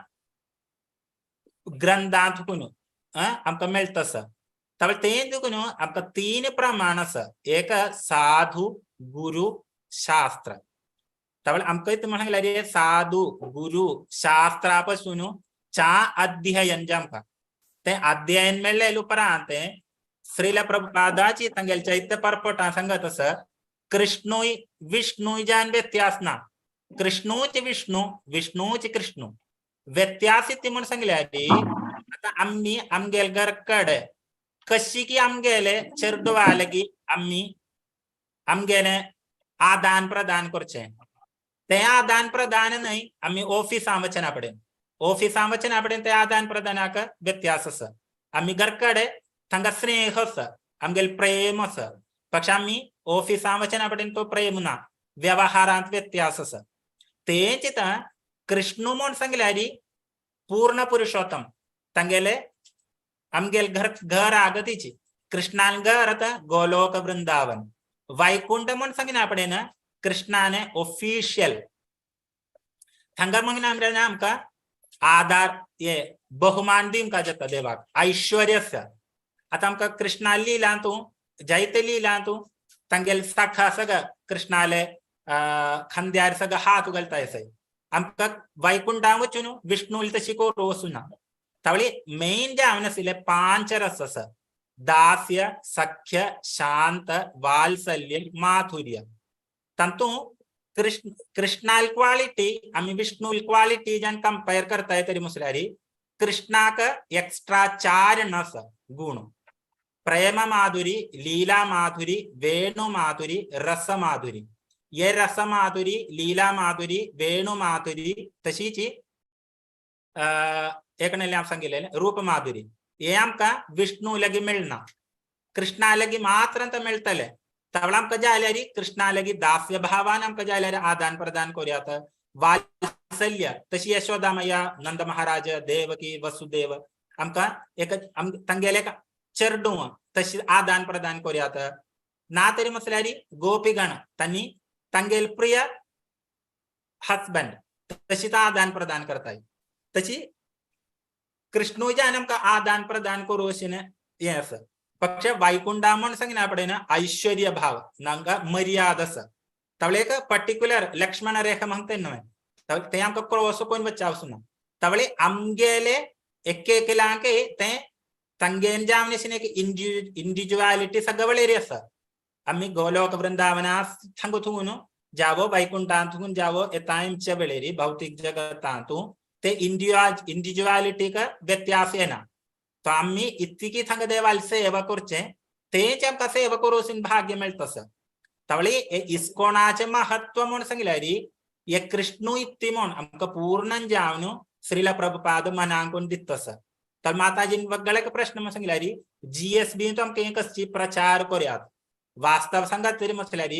ग्रंथांत करून आमकां मेळटा आसा. तावळ तें देखून आमकां तीन प्रमाण आसा, एक साधू गुरु शास्त्र. तावळ आमकां कितें म्हणल्यार साधू गुरु शास्त्रा पासून चा अध्ययन जें आमकां तें अध्ययन मेळ्ळें उपरांत श्रील प्रभुपादाची तांगेले चैत्य परपटां सांगत आसा कृष्णूय विष्णूय ज्यान व्यत्यास ना, कृष्णूच विष्णू विष्णूच कृष्णू. व्यत्यास ती म्हूण सांगल्या आतां आमी आमगेले घर कडेन कशी की आमगेले चेडवा की आमी आमगेले आदान प्रदान करचें, तें आदान प्रदान न्हय आमी ऑफिसां वचना पडे. ऑफिसां वचना पडेन ते आदान प्रदानाक व्यत्यास आसा. आमी घरकडे तांकां स्नेह आसा, आमगेले प्रेम आसा. पक्ष आमी ऑफिसां वचना पडेन तो प्रेम ना, व्यवहारांत व्यत्यास आसा. तेच आतां कृष्ण म्हूण सांगल्यार पूर्ण पुरुषोत्तम तांगेले आमगेले घर घर आगतीची कृष्णान घर आतां गोलोक वृंदावन. वैकुंठ म्हूण सांगिना पडेन कृष्णाने ऑफिशियल थंगा मग आमकां आधार हे बहुमान दिवंक जाता देवाक ऐश्वर्य आसा. आतां आमकां कृष्णा लिला तूं जायते लिला तूं तांगेले साखा सगळं कृष्णाले खांद्यार सगळं हात घालता आसय. आमकां वैकुंठा वचून विष्णू तशी करूं वचूना. तावळी मेन जे हांवें आशिल्ले पांच रस आसा, दास्य सख्य शांत वात्सल्य माधुर्य. तातूंत कृष्ण कृष्णाल क्वालिटी आमी विष्णूल क्वालिटी ज्यान कंपेर करताय तरी म्हळ्यार कृष्णाक एक्स्ट्रा चार आसा गुण, प्रेम माधुरी, लीला माधुरी, वेणु माधुरी, रस माधुरी. हे रस माधुरी, लीला माधुरी, वेणु माधुरी तशीच एकणें हांव सांगिल्लें रूप माधुरी. हे आमकां विष्णू लागीं मेळना, कृष्णा लागीं मात्र आतां मेळटलें. तवळ आमकां जाल्यार कृष्णा लागीं दास्य भावान आमकां जाल्यार आदान प्रदान करुयात. वात्सल्य तशी यशोदा मैया, नंद महाराज, देवकी, वसुदेव आमकां एक तांगेले एक चेडूं तशी आदान प्रदान करुयात. ना तरी म्हटल्यार गोपीगण तांणी तांगेले प्रिय हजबंड तशी आदान प्रदान करताय. तशी कृष्णूच्यान आमकां आदान प्रदान करूं अशें हें आसा. पक्ष वैकुंठा म्हूण सांगिना पडय ना ऐश्वर्य भाव नांगा मर्याद आसा. तावळे एक पर्टिक्युलर लक्ष्मण रेखा म्हणटा न्हय तें आमकां क्रॉस करून वचचें वचना. तावळे आमगेले एक एकल्यांक तें तांगेन जावन अशें एक इंडिविज्युअलिटी सगळें आसा. आमी गोलोक वृंदावना थांगू थून जावो वैकुंठांतून जावो येतांच्या वेळेरी भौतिक जगतांतू ते इंडिविज्युअलिटीक व्यत्यास येना. तो आमी इतकी थांगा देवाल सेवा करचें तेच आमकां सेवा करूं भाग्य मेळटा आसा. तावळी इस्कोणाचें महत्व म्हूण सांगल्यार हे कृष्णू इत्ती म्हूण आमकां पूर्ण जावन श्रील प्रभुपाद मनांकून दिता आसा. तर माताजीन वगळ्याक प्रश्न म्हूण सांगल्यार जीएसबी आमकां हें कसची प्रचार करुयात. वास्तव सांगात तरी म्हटल्यार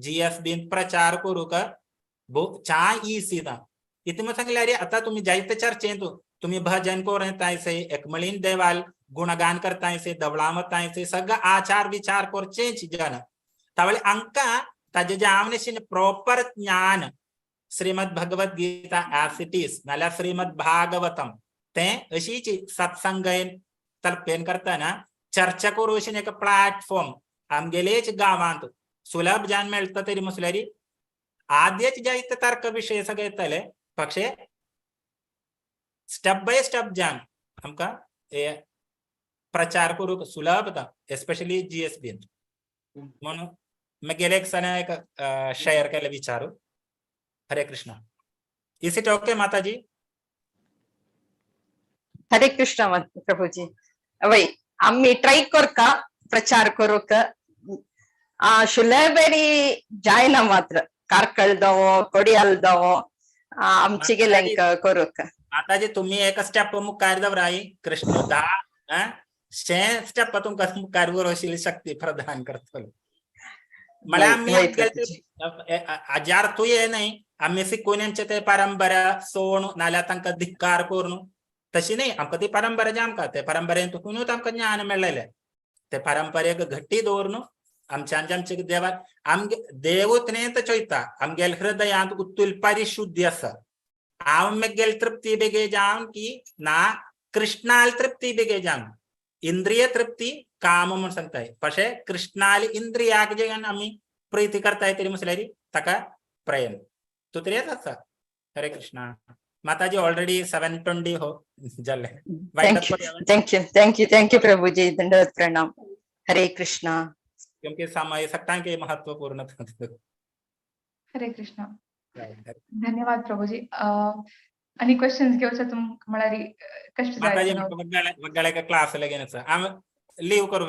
जीएसबी प्रचार करूंक चा इसी ना. इतलें म्हूण सांगल्यार आतां तुमी जायते चर्चेंत तुमी भजन करतायसे, एकमळीन देवाल गुणगान करतायसे, दवळां वतायसे, सगळं आचार विचार करचेच जन. तावळे आमकां ताजें जावन अशें प्रॉपर ज्ञान Shrimad Bhagavad Gita as it is नाल्यार श्रीमद भागवतम तें अशीच सत्संगेन तल्पेन करतना चर्चा करूं अशें एक प्लॅटफॉर्म आमगेलेच गांवांत सुलभ ज्ञान मेळटा तरी म्हटल्यार आद्यच जायते तर्क विशय सगळे येतले. पक्षे स्टेप बाय स्टेप ज्ञान आमकां हे प्रचार करूंक सुलभ एस्पेशली जीएसबीन म्हणून मागीर एक दिसांनी एक शेअर केले विचारू. Hare Krishna. Is it okay Mataji? Hare Krishna Prabhuji. वय आम्ही ट्राय करका प्रचार करूक शुलेबेरी जायना मात्र कार्कळदवो कोडियालदवो आमचे गेले करूक. माताजी तुम्ही एक स्टेप मुखार दवराय कृष्ण धा शे स्टेप तुमकां मुखार व्हरोशील शक्ती प्रदान करतलो. म्हळ्यार आमी हाज्या अर्थूय हे न्हय आमी शिकून आमचे ते परंपरा सोण नाल्यार तांकां धिक्कार करून तशी न्हय. आमकां ती परंपरा जी आमकां ते परंपरेंतूच आमकां ज्ञान मेळ्ळेलें ते परंपरेक घट्टी दवरून आमच्यान आमचे देवाक आमगे देवूच न्हय तो चोयता आमगेले हृदयांत उत्तुल परिशुद्धी आसा. हांव मेगेल तृप्ती बेगे जावन की ना कृष्णाल तृप्ती बेगे जावन इंद्रिय तृप्ती काम म्हूण सांगताय. पशे कृष्णाल इंद्रियाक जे आमी प्रीती करताय तरी म्हटल्यार ताका प्रेम तूं तरी आसा. हरे कृष्णा. माताजी ऑलरेडी 7:20 हो जाले. Thank you thank you thank you Prabhuji. दंडवत प्रणाम. हरे कृष्णा. क्योंकि समय सकता के महत्वपूर्ण. हरे कृष्णा. धन्यवाद प्रभुजी. आणि क्वेश्चन्स घेवचे तुमकां म्हळ्यार कश्ट माताजी वगळे क्लास लगेन आसा. हांव लीव करूं?